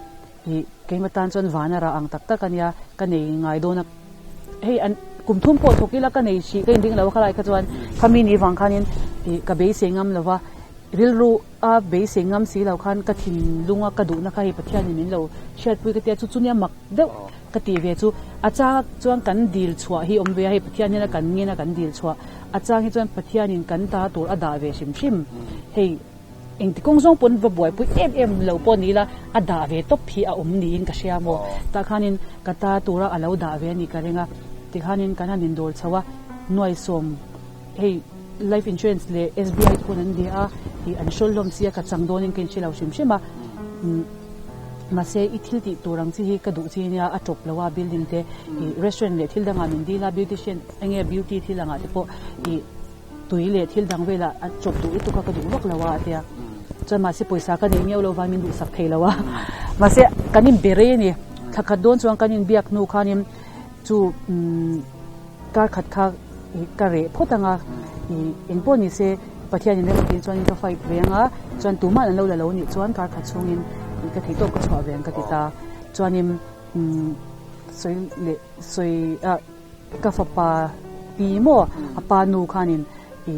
Speaker 3: Ih, keimah tan chuan van a rah ang tak tak a nia, ka nei ngai dawn a, hei an kum thum pawh thawk ila ka nei hrih ka inding lo a khalai kha chuan khami ni vang khanin ih ka beisei ngam lo va, rilru a beisei ngam si lo khan ka thinlung a ka duhna kha hei Pathianin min lo hriatpui ka tia chu chu nia mak deuh ka tih ve chu a chang chuan kan dil chhuah hi awm ve a, hei Pathian hian a kan ngen a kan dil chhuah a chang hi chuan Pathianin kan ta tur a dah ve hrim hrim hei. Engti kawng zawng pawn va buaipui em em lo pawh ni ila a dah ve tawp hi a awm niin ka hria maw? Tah khanin ka ta tura a lo dah ve a nih ka ring a, tikhanin kan han indawl chho a, nuaisawm hei life insurance leh SBI te pawn an bia a, ih an hrawl hlawm si a ka chang dawnin ka inhre lo hrim hrim a, umm mahse i thil tih tur ang chi hi ka duh chi nia a tawp lo a building te ih restaurant leh thil dangah min dil a beautician enge beauty thil angah te pawh ih. Tui leh thil dang velah a chawp duh lutuk a ka duh vak lo a a tia. Chuan mahse pawisa ka nei miau lo vang min duhsak thei lo a. Mahse kan inbe rei a ni. Thla khat dawn chuan kan inbiak hnu khanin chu umm kar khat kha ka reh phawt ang a. Ih eng pawh ni se Pathianin rem a tih chuanin ka fight ve ang a. Chuan tumah an lo la lo nih chuan kar khat chhungin ka theihtawp ka chhuah ve ang ka ti ta. Chuanin umm sawi leh sawi ah. Ka fapa pi maw a pa nu khanin i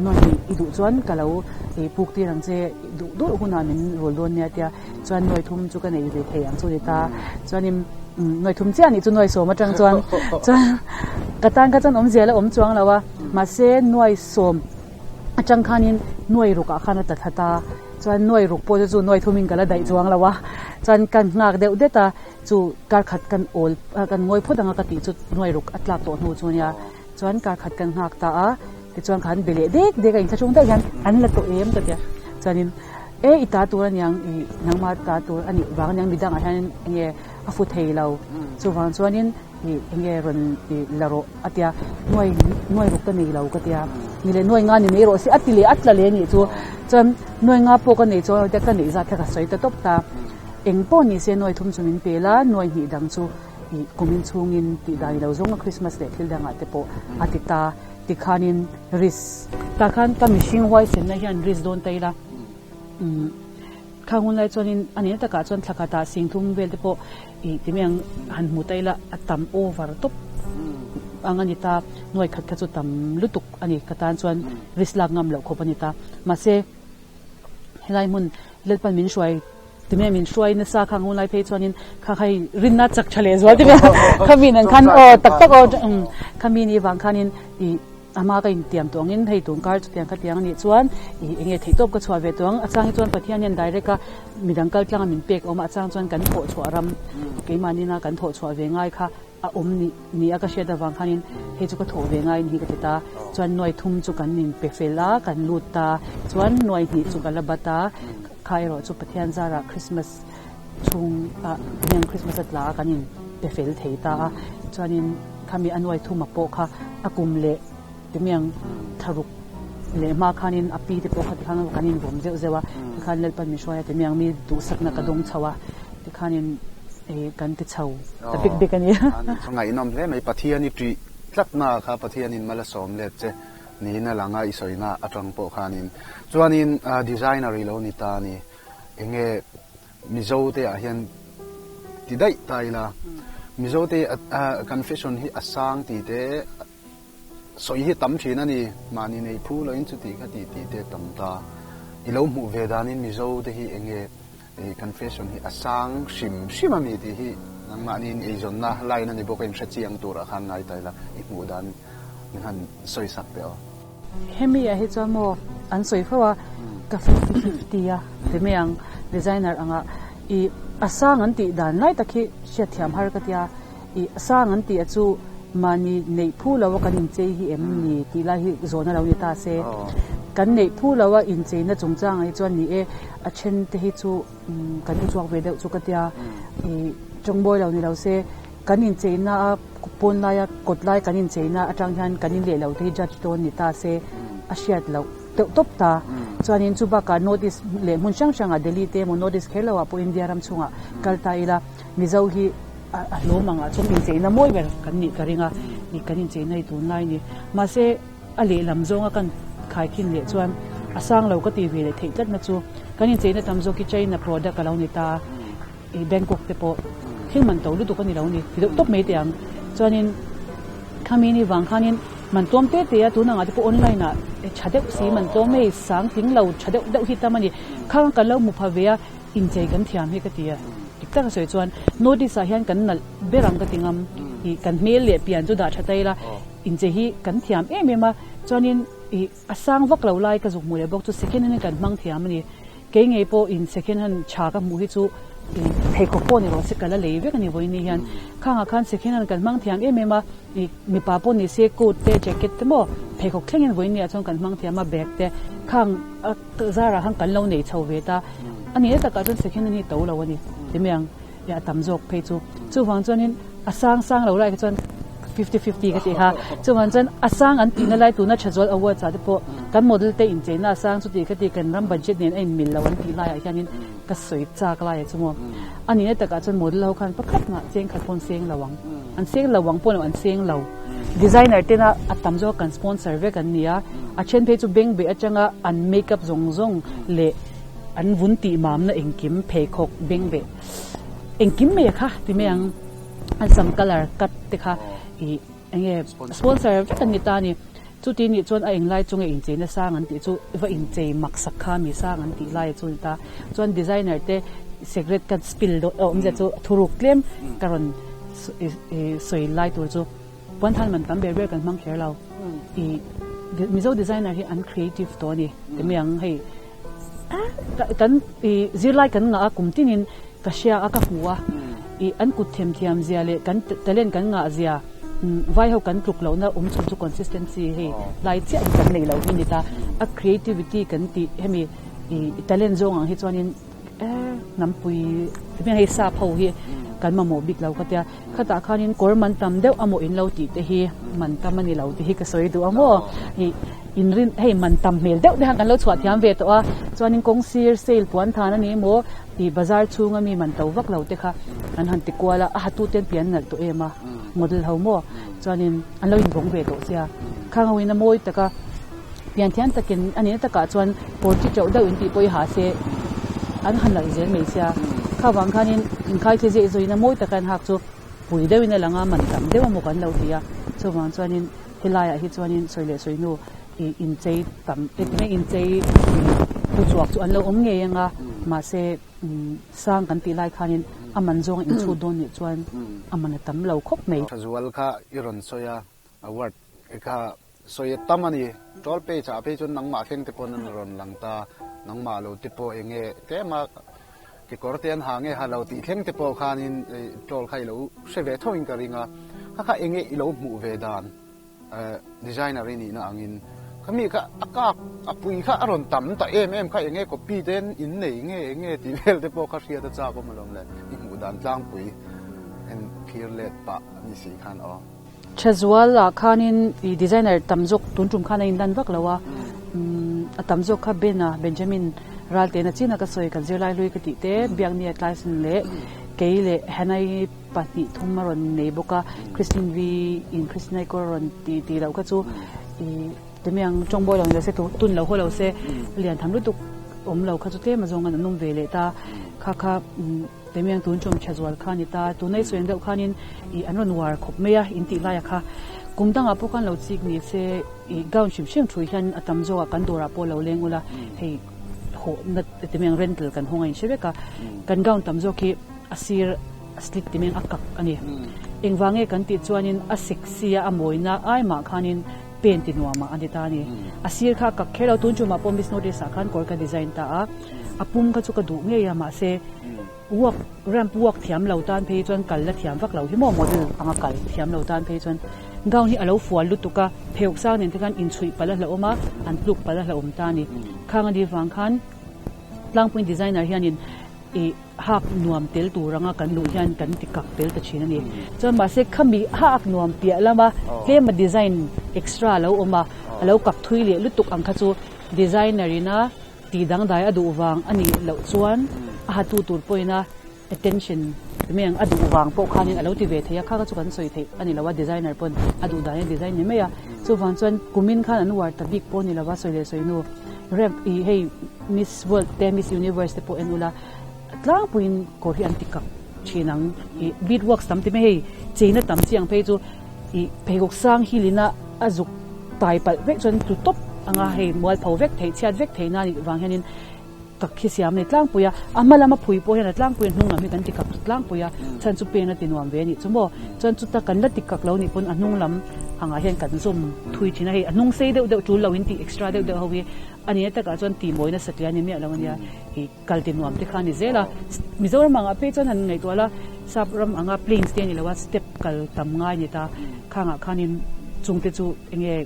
Speaker 3: nawi i duh chuan ka lo i puk tir ang che duh duh hunah min rul dawn nia tia chuan nawi thum chu ka nei ve thei ang chu ni ta chuanin nawi thum chiah anih chu nawi sawm atang chuan chuan ka tan kha chuan awmzia la awm chuang lo a mahse nawi sawm atang khanin nawi ruk ah khan a tla thla ta chuan nawi ruk pawh chu chu nawi thumin ka la daih chuang lo a chuan ka nghak deuh det a. Chu kar khat kan awl kan ngawi phawt anga ka tih chu nuai ruk a tlak tawh hnu chu ania chuan kar khat kan nghak ta a tichuan kha an be leh dek dek a inthlahrung daih hian an la tawh em ka tia chuanin e i ta tur aniang i nangma ta tur a nih vang aniang midangah hian enge a fu thei lo chuvang chuanin i enge rawn i la rawh a tia nuai nuai ruk ka nei lo ka tia ni leh nuai nga ni mai rawh se a ti leh a tla leh a nih chu chuan nuai nga pawh ka nei chuan ka neih zat kha ka sawi ta tawp ta. Eng pawh ni se nuai thum chu min pe la, nuai hnih dang chu ih kumin chhungin tih dan i lo zawng a, Christmas leh thil dangah te pawh a ti ta. Tikhanin risk. Tah khan ka mihring huaisenna hian risk dawn ta ila, umm khang hun lai chuanin a nihna takah chuan thla khatah sing thum vel te pawh ih ti mai ang han hmu ta ila a tam over tawp ang a ni ta, nuai khat kha chu tam lutuk a ni ka tan chuan risk lak ngam loh khawp a ni ta. Mahse. Helai hmun Lalpan min hruai ti mai min hruai nasa khang hun lai phei chuanin kha khai rinna chak tha leh zual ti mai khami nen khan aw tak tak aw khami ni vang khanin i ama ka intiam tawh angin hei tun kar chutiang kha tiang anih chuan i enge theihtawp ka chhuah ve tawh ang a chang hi chuan Pathian hian direct a midang kal tlanga min pek a awm a a chang chuan kan thawh chhuah ram keimahni na kan thawh chhuah ve ngai kha A awm ni ni a ka hriat avang khanin hei chu ka thawh ve ngaiin hi ka ti ta. Chuan nuai thum chu kan inpe fel a, kan lut ta. Chuan nuai hnih chu ka la bat a, kha erawh chu Pathian zarah Christmas chhung ah heng Christmas a tla a kan inpe fel thei ta a. Chuanin khami a nuai thuma pawh kha a kum leh timiang thlaruk leh hma khanin a pi te pawh kha tikhan kan invawm zeuh zeuh a, tikhan Lalpan min hruai a timiang mi duhsakna ka dawng chho a, tikhanin. Kan ti chho ta bik bik a ni.
Speaker 2: Ani chu ngaihnawm hle mai. Pathian i ṭih tlatna kha Pathianin mal a sawm let che niin a lang a, i sawina aṭang pawh khanin. Chuanin designer i lo ni ta a ni. Enge Mizo te ah hian ti daih ta ila, Mizo te kan fashion hi a sang tih te, Sawi hi tam thin a ni, mahni nei phu loin chuti kha tih tih te tam ta. I lo hmuh ve danin Mizo te hi enge kan fashion hi a sang hrim hrim a mi tih hi nangmahniin eizawnna line a ni bawk a inhre chiang turah khan ngai ta ila i hmuh dan min han sawi sak teh aw.
Speaker 3: Hemi ah hi chuan maw an sawi fo a, ka 50-50 a ti mai ang designer anga i. A sang an tih dan lai tak hi hriatthiam har ka tia, ih a sang an tih a chu mahni neih phu lo a kan inchei hi em ni tih lai hi zawhna lo ni ta se. Kan neih phu lo a incheina chungchangah hi chuan ni e, a then te hi chu kan uchuak ve deuh chu ka tia, ih tawngbawi lo ni lo se kan incheina a pawn laia kawt lai kan incheina atang hian kan inleh lo te hi judge dawn ni ta se a hriat loh. Deuh tawp ta. Chuanin chu bakah North East leh hmun hrang hrangah Delhi te emaw North East kher loah pawh India ram chhungah kal ta ila Mizo hi a hlawm angah chuan incheina mawi ber kan nih ka ring a, ih kan incheina hi tunlai ni. Mahse a lehlam zawnga kan khaikhin leh chuan a sang lo ka ti ve leh theih tlatna chu kan incheina tam zawk hi China product a lo ni ta. Ih Bangkok te pawh thil man to lutuk a ni lo ni ti deuh tawp mai teh ang. Chuanin khami ni vang khanin man tlawm te te a tun angah te pawh online ah tha deuh si man tlawm hei sang tling lo tha deuh deuh hi tam a ni. Khang kan lo hmu pha ve a inchei kan thiam hi ka ti a. Dik taka sawi chuan North East ah hian kan nalh ber ang ka ti ngam. Ih kan hmel leh pian chu dah tha ta ila inchei hi kan thiam em em a. Chuanin ih a sang vak lo lai ka zuk hmuh leh bawk chu second hand in kan hmang thiam a ni. Kei ngei pawh in second hand tha ka hmuh hi chu pheikhawk pawh ni rawh se ka la lei vek a ni vawiin ni hian. Khangah khan second hand kan hmang thiam em em a, ih mipa pawh ni se coat te jacket te maw pheikhawk thlengin vawiin ni ah chuan kan hmang thiam a bag te khang a zarah khan kan lo nei chho ve ta. A ni na takah chuan second hand hi to lo a ni ti mai ang. a tam zawk phei chu. Chuvang chuanin a sang sang lo lai kha chuan fifty fifty ka tih kha. Chuvang chuan a sang an tihna lai tuna Thazual Awards ah te pawh kan model te incheina a sang chuti kha ti kan ram budget nen a inmil lo an tih laiah hianin ka sawi chak lai a chu maw. A nihna takah chuan model ho khan pakhat mah cheng khat pawh an seng lo ang. An seng lo ang pawh lo an seng lo. Designer tena a tam zawk kan sponsor vek an ni a. A then phei chu beng beh atanga an make up zawng zawng leh An vun tih mamna engkim pheikhawk beng beh engkim mai a kha ti mai ang. An sam colour cut te kha ih eng nge sponsor vek an ni ta a ni. Chuti nih chuan a englai chu nge incheina sang an tih chu va inchei mak sak kha mi sang an tih lai chu a ni ta. Chuan designer te secret ka spill dawn awmzia chu thuruk tlem ka rawn sawi lai tur chu. Puanthan man tam ber ber kan hmang kher lo. Ih Mizo designer hi an creative tawh a ni ti mai ang hei. Kan ih zirlai kan ngah a kum tinin ka hria a ka hmu a ih an kut them thiam zia leh kan talent kan ngah zia vai ho kan tluk lohna awm chhun chu consistency hei lai chiah hi kan nei lo hi ni ta a creativity kan tih hemi ih talent zawng ang hi chuanin hnampui hei sap ho hi kan mamawh bik lo ka tia. Khatah khanin kawr man tam deuh a maw in lo tih te hi man tam a ni lo tih hi ka sawi duh a maw? Ih inrin hei man tam hmel deuh te khan kan lo chhuah thiam ve tawh a, chuanin kawng sir sale puan than a ni emaw ih bazar chhunga mi man to vak lo te kha an han ti kual a, a hatu ten pian nalh tawh em a model ho maw? Chuanin an lo invawng ve tawh sia, khang ho in a mawi tak a. Pian thiam takin a nihna takah chuan kawr chi teuh deuh intih pawh i ha se an ha nalh zel mai sia. Kha vang khanin inkhai thli zeh zuiin a mawi taka an hak chu pui deuhin a lang a, man tam deuh emaw kan lo ti a. Chuvang chuanin helaiah hi chuanin sawi leh sawi hnu ih inchei tam eng inchei pu chhuak chu an lo awm ngei ang a, mahse sang kan tih lai khanin a man zawnga inchhut dawn nih chuan a man a tam lo khawp mai.
Speaker 2: Thazual kha i rawn sawi a, award kha Sawi a tam a ni. Troll page ah phei chuan nangmah thleng te pawn an rawn lang ta. Nangmah lo te pawh eng nge tlem a kekawr te an ha nge ha lo tih thleng te pawh khanin troll kha i lo hre ve tho in ka ring a. Kha kha eng nge i lo hmuh ve dan designer i nihna angin khami kha a kak a pui kha a rawn tam ta em em kha eng nge copy te in nei nge eng nge tih vel te pawh kha hriat a chak awm alawm le i hmuh dan tlangpui en phir let pah a ni si khan aw.
Speaker 3: Thazual ah khanin ih designer tam zawk tun tum khan a inlan vak lo a, umm a tam zawk kha Ben a, Benjamin Raltena chin a ka sawi kan zirlai hlui ka tih te, Biaknia Tlaisen leh kei leh Hannah-i pahnih thum a rawn nei bawk a, Christine V in Christine-i kawr a rawn ti tih loh kha chu ih temiang tawngbawi lo ni lo se tun lo haw lo se lian tham lutuk awm lo kha chu tlem azawng an awm ve leh ta, kha kha umm. Temiang tun chawm tha zual kha a ni ta. Tuna i sawi deuh khanin ih an rawn uar khawp mai a, in tih laia kha. Kum dangah pawh khan lo chik ni se ih gown hrim hrim thui hian a tam zawkah kan dawrah pawh lo leng ula, hei hawhna temiang rental kan hawng a inhre vek a. Kan gown tam zawk hi a sir a slit temiang a kak a ni. Engvang nge kan tih chuanin a sexy a, a mawina ai mah khanin. Pen ti nuamah a ni ta a ni. A sir kha a kak kher lo, tun tumah pawh Miss North East ah khan kawr ka design ta a, a pum kha chu ka duh ngei a, mahse walk, ramp walk thiam lo tan phei chuan kal la thiam vak lo hi maw, model anga kal thiam lo tan phei chuan gown hi a lo fual lutuk a, pheuh sang nen te khan inchhuih palh a hlauhawm a, an tluk palh a hlauhawm ta a ni. Khang a ni vang khan tlangpui designer hianin ih hak nuam tel tur anga kan luh hian kan ti kak tel ta thin a ni. Chuan mahse khami hak nuam piah lama tlema design extra a lo awm a, a lo kak thui leh lutuk ang kha chu designer ina tih dangdai a duh vang a nih loh chuan a hatu tur pawhin a attention mai ang a duh vang pawh khanin a lo ti ve thei a, kha kha chu kan sawi theih a ni lo a, designer pawn a duh danin a design ni mai a. Chuvang chuan kumin khan an uar ta bik pawh a ni lo a, sawi leh sawi hnu rep ih hei Miss World te Miss Universe te pawh en ula tlangpuiin kawr hi an ti kak thin ang ih bead works tam ti mai hei cheina tam chi ang phei chu ih pheikhawk sang hilina a zuk tai palh vek chuan tlu tawp anga hei mualpho vek theih chhiat vek theihna a nih vang hianin kak hi siam a ni tlangpui a, a hma lama phui pawh hian a tlangpui a hnung lam hi kan ti kak tlangpui a, chhan chu pen a ti nuam ve a nih chu maw, chuan chuta kan la ti kak lo nih pawn a hnung lam angah hian kan zawm thui thin a, hei a hnung sei deuh deuh tul lo in tih extra deuh deuh ho hi a ni a takah chuan tih mawina satliah a ni miah lo a nia, ih kal ti nuam te kha a ni zel a, Mizoram angah phei chuan han ngaihtuah la sap ram anga plains te a ni lo a, step kal tam ngai a ni ta, khangah khanin chungte chu eng nge.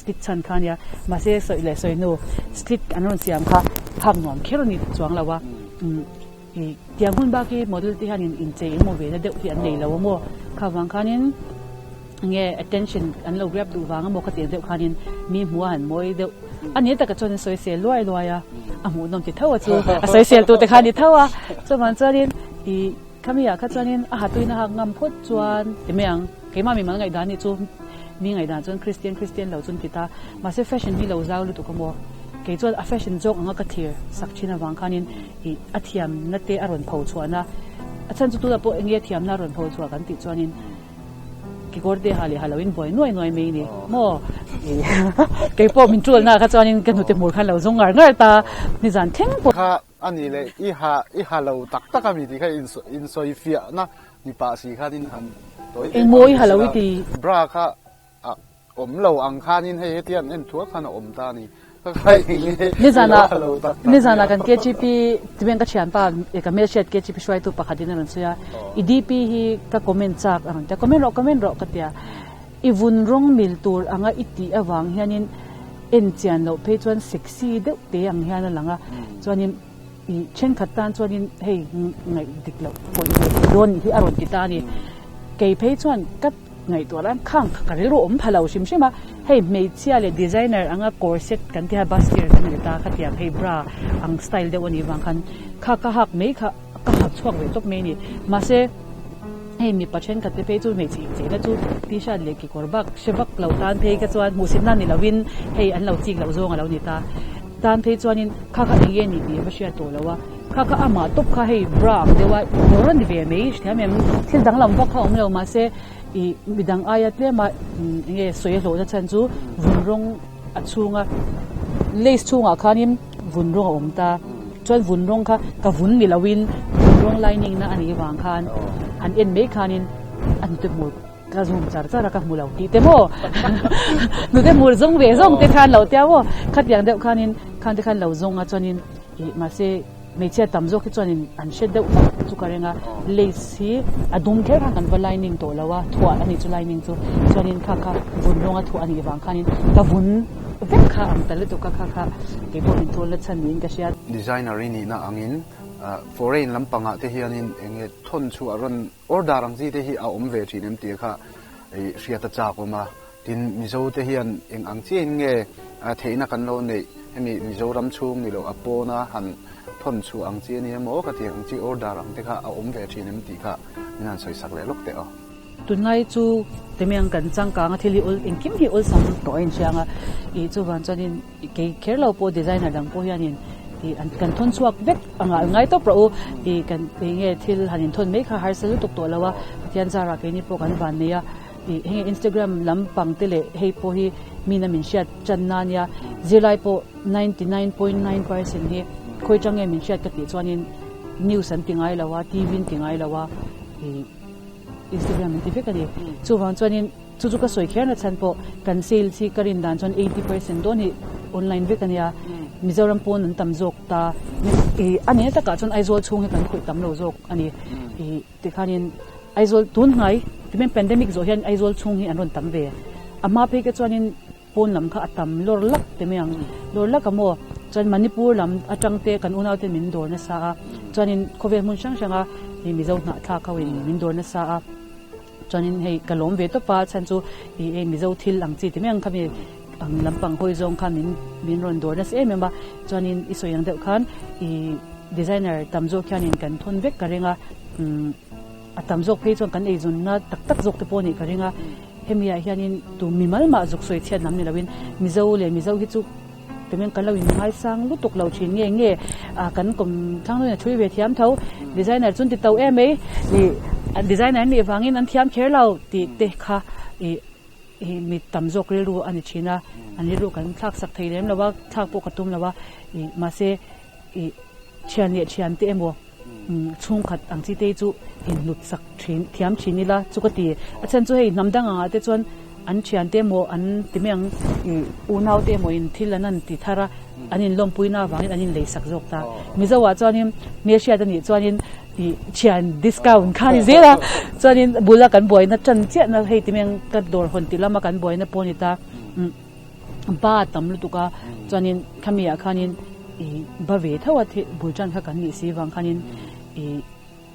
Speaker 3: Slit chhan kha ania, mahse sawi leh sawi hnu slit an rawn siam kha phak nuam kher a ni chuang lo a, ih tiang hun bak hi model te hianin inchei engemaw ve na deuh hi an nei lo a maw, kha vang khanin nge attention an lo grab duh vang emaw khatiang deuh khanin mi hmuh a han mawi deuh a ni taka chuan an sawisel luai luai a, a hmuhnawm ti tho a chu a sawisel tu te kha a ni tho a, chuvang chuanin ih khami ah kha chuanin a hatuina hak ngam phawt chuan ti mai ang. Keimah mimal ngaihdan nih chu mi ngaihdan chuan Kristian Kristian lo chu an ti ta. Mahse fashion hi lo zau lutuk a maw? Kei chuan a fashion zawk anga ka thlir sak thin avang khanin ih a thiamna te a rawn pho chhuahna a chhan chu tunah pawh enge thiamna a rawn pho chhuah kan tih chuanin kekawr te ha leh ha loin buai nuai nuai mai ni maw? Ih kei pawh min ṭulna kha chuanin ka hnute hmur khan lo zawng ngar ngar ta nizan thleng pawh.
Speaker 2: Kha a ni leh i ha i ha lo tak tak a mi tih kha insawi fiahna Mipa si khanin han tawi
Speaker 3: Eng mawi ha lo i ti.
Speaker 2: Bra kha a awm lo ang khanin hei heti an en thuak khan a awm ta a ni. Ka khai eng nge
Speaker 3: Nizana nizana kan KGP timen ka thianpa ka hmelhriat KGP hruaitu pakhatin a rawn sawi a, i DP hi ka comment chak a rawn ti a, comment rawh comment rawh ka ti a, i vun rawng mil tur anga i tih avang hianin en chian loh phei chuan sexy deuh te ang hian a lang a, chuanin I thenkhat tan chuanin hei ngaih dik loh pawih ve thei dawn nih hi a rawn ti ta a ni. Kei phei chuan ka ngaihtuah lai khang kha ka rilru awm pha lo hrim hrim a, hei hmeichhia leh designer anga corset kan tiha bustier kan ni ta khatiang hei bra ang style deuh a nih vang khan kha ka hak mai kha ka hak chhuak ve tawp mai a ni. Mahse hei mipa thenkhat te phei chu hmeichhe incheina chu t-shirt leh kekawr bak hre vak lo tan phei kha chuan hmuhsitna ni lovin hei an lo chik loh zawng a lo ni ta. Tan phei chuanin kha kha eng nge ni tih va hriat tawh lo a, kha kha amah tawp kha hei bra ang deuh a kawr a ni ve mai hrethiam em, thil danglam vak kha awm lo mahse ih midang aia tlema eng nge sawi a hlawhna chhan chu vun rawng a chhunga lace chhungah khanin vun rawng a awm ta chuan vun rawng kha ka vun ni loin vun rawng lining na a nih vang khan han en mai khanin a hnute hmur Ka zoom char char a ka hmu lo tih te maw hnute hmur zawng ve zawng te khan lo tia maw khatiang deuh khanin khan te khan lo zawng a chuanin ih mahse hmeichhia tam zawk hi chuanin an hre deuh vak chu ka ring a lace hi a dum kher khan kan va lining tawh lo a thuah a nih chu lining chu chuanin kha kha vun rawnga thuah a nih vang khanin ka vun vek kha ang ta lutuk a kha kha keipawh min tual na chhan niin ka hria.
Speaker 2: Designer i nihna angin foreign lampangah te hianin eng nge thawn chhuah rawn Order ang chi te hi a awm ve thin em tih kha hriat a chak awm a, tin Mizo te hian eng ang chiahin nge theihna kan lo neih hemi Mizoram chhung ni loh a pawna han thawn chhuah ang chi a ni emaw ka tih ang chi order ang te kha a awm ve thin em tih kha min han sawi sak leh lawk teh aw.
Speaker 3: Tunlai chu temiang kan changkang a thil hi awl engkim hi awlsam tawh a inhriang a, ih chuvang chuanin Kei kher lo pawh designer dang pawh hianin ih an kan thawn chhuak vek anga an ngai tawp rawh u ih kan eng nge thil han inthawn mai kha harsa lutuk tawh lo a Pathian zarah keini pawh kan van nei a ih heng Instagram lampang te leh hei pawh hi mina min hriat tan na ania zirlai pawh 99.9% hi khawi tang nge min hriat ka tih chuanin news an ti ngai lo a TV an ti ngai lo a ih Instagram an ti vek a ni chuvang chuanin. Chu chu ka sawi kher na chhan pawh kan sales hi ka rin dan chuan 80% dawn hi online vek a nia. Mizoram pawn an tam zawk ta. Ih a nihna takah chuan Aizawl chhung hi kan khawih tam lo zawk a ni. Ih tikhanin Aizawl tun hnai tihian pandemic zawh hian Aizawl chhung hi an rawn tam ve. A hma phei kha chuanin pawn lam kha a tam lawr lak ti mai ang. Lawr lak a maw? Chuan Manipur lam atang te kan unau ten min dawr nasa a. Chuanin khawvel hmun hrang hranga ih Mizo hnahthlak ho in min dawr nasa a. Chuanin hei ka lawm ve tawp a, chhan chu ih hei Mizo thil ang chi ti mai ang khami ang lampang hawi zawng khan min min rawn dawr nasa em em a. Chuanin i sawi ang deuh khan ih designer tam zawk hianin kan thawn vek ka ring a. Umm a tam zawk phei chuan kan eizawnna tak tak zawk te pawh a nih ka ring a. Hemi ah hianin tu mimal mah zuk sawi chhiat lam ni loin Mizo leh Mizo hi chu tumin kan lo in ngaisang lutuk lo thin nge nge ah kan kawm thlang luin a thui ve thiam tho designer chu an ti to em mai ih designer an nih vangin an thiam kher lo tih te kha ih ih mi tam zawk rilru a ni thin a an rilru kan thlak sak thei lem lo a thlak pawh ka tum lo a ih mahse ih thian leh thian te emaw. Chhungkhat ang chi te hi chu inhlut sak thin thiam thin ila chu ka ti. A chhan chu hei hnam dang angah te chuan an thian te emaw an ti mai ang ih unau te emaw in thil an han ti thar a an inlawmpui na avangin an inlei sak zawk ta. Mizo ah chuanin hmelhriat a nih chuanin ih thian discount kha a ni zel a chuanin bula kan buaina tan chiahna hei ti mai ang ka dawr hawn tih lama kan buaina pawh a ni ta. Ba tam lutuk a chuanin khami ah khanin ih ba ve tho a thil bul tan kha kan nih si vang khanin ih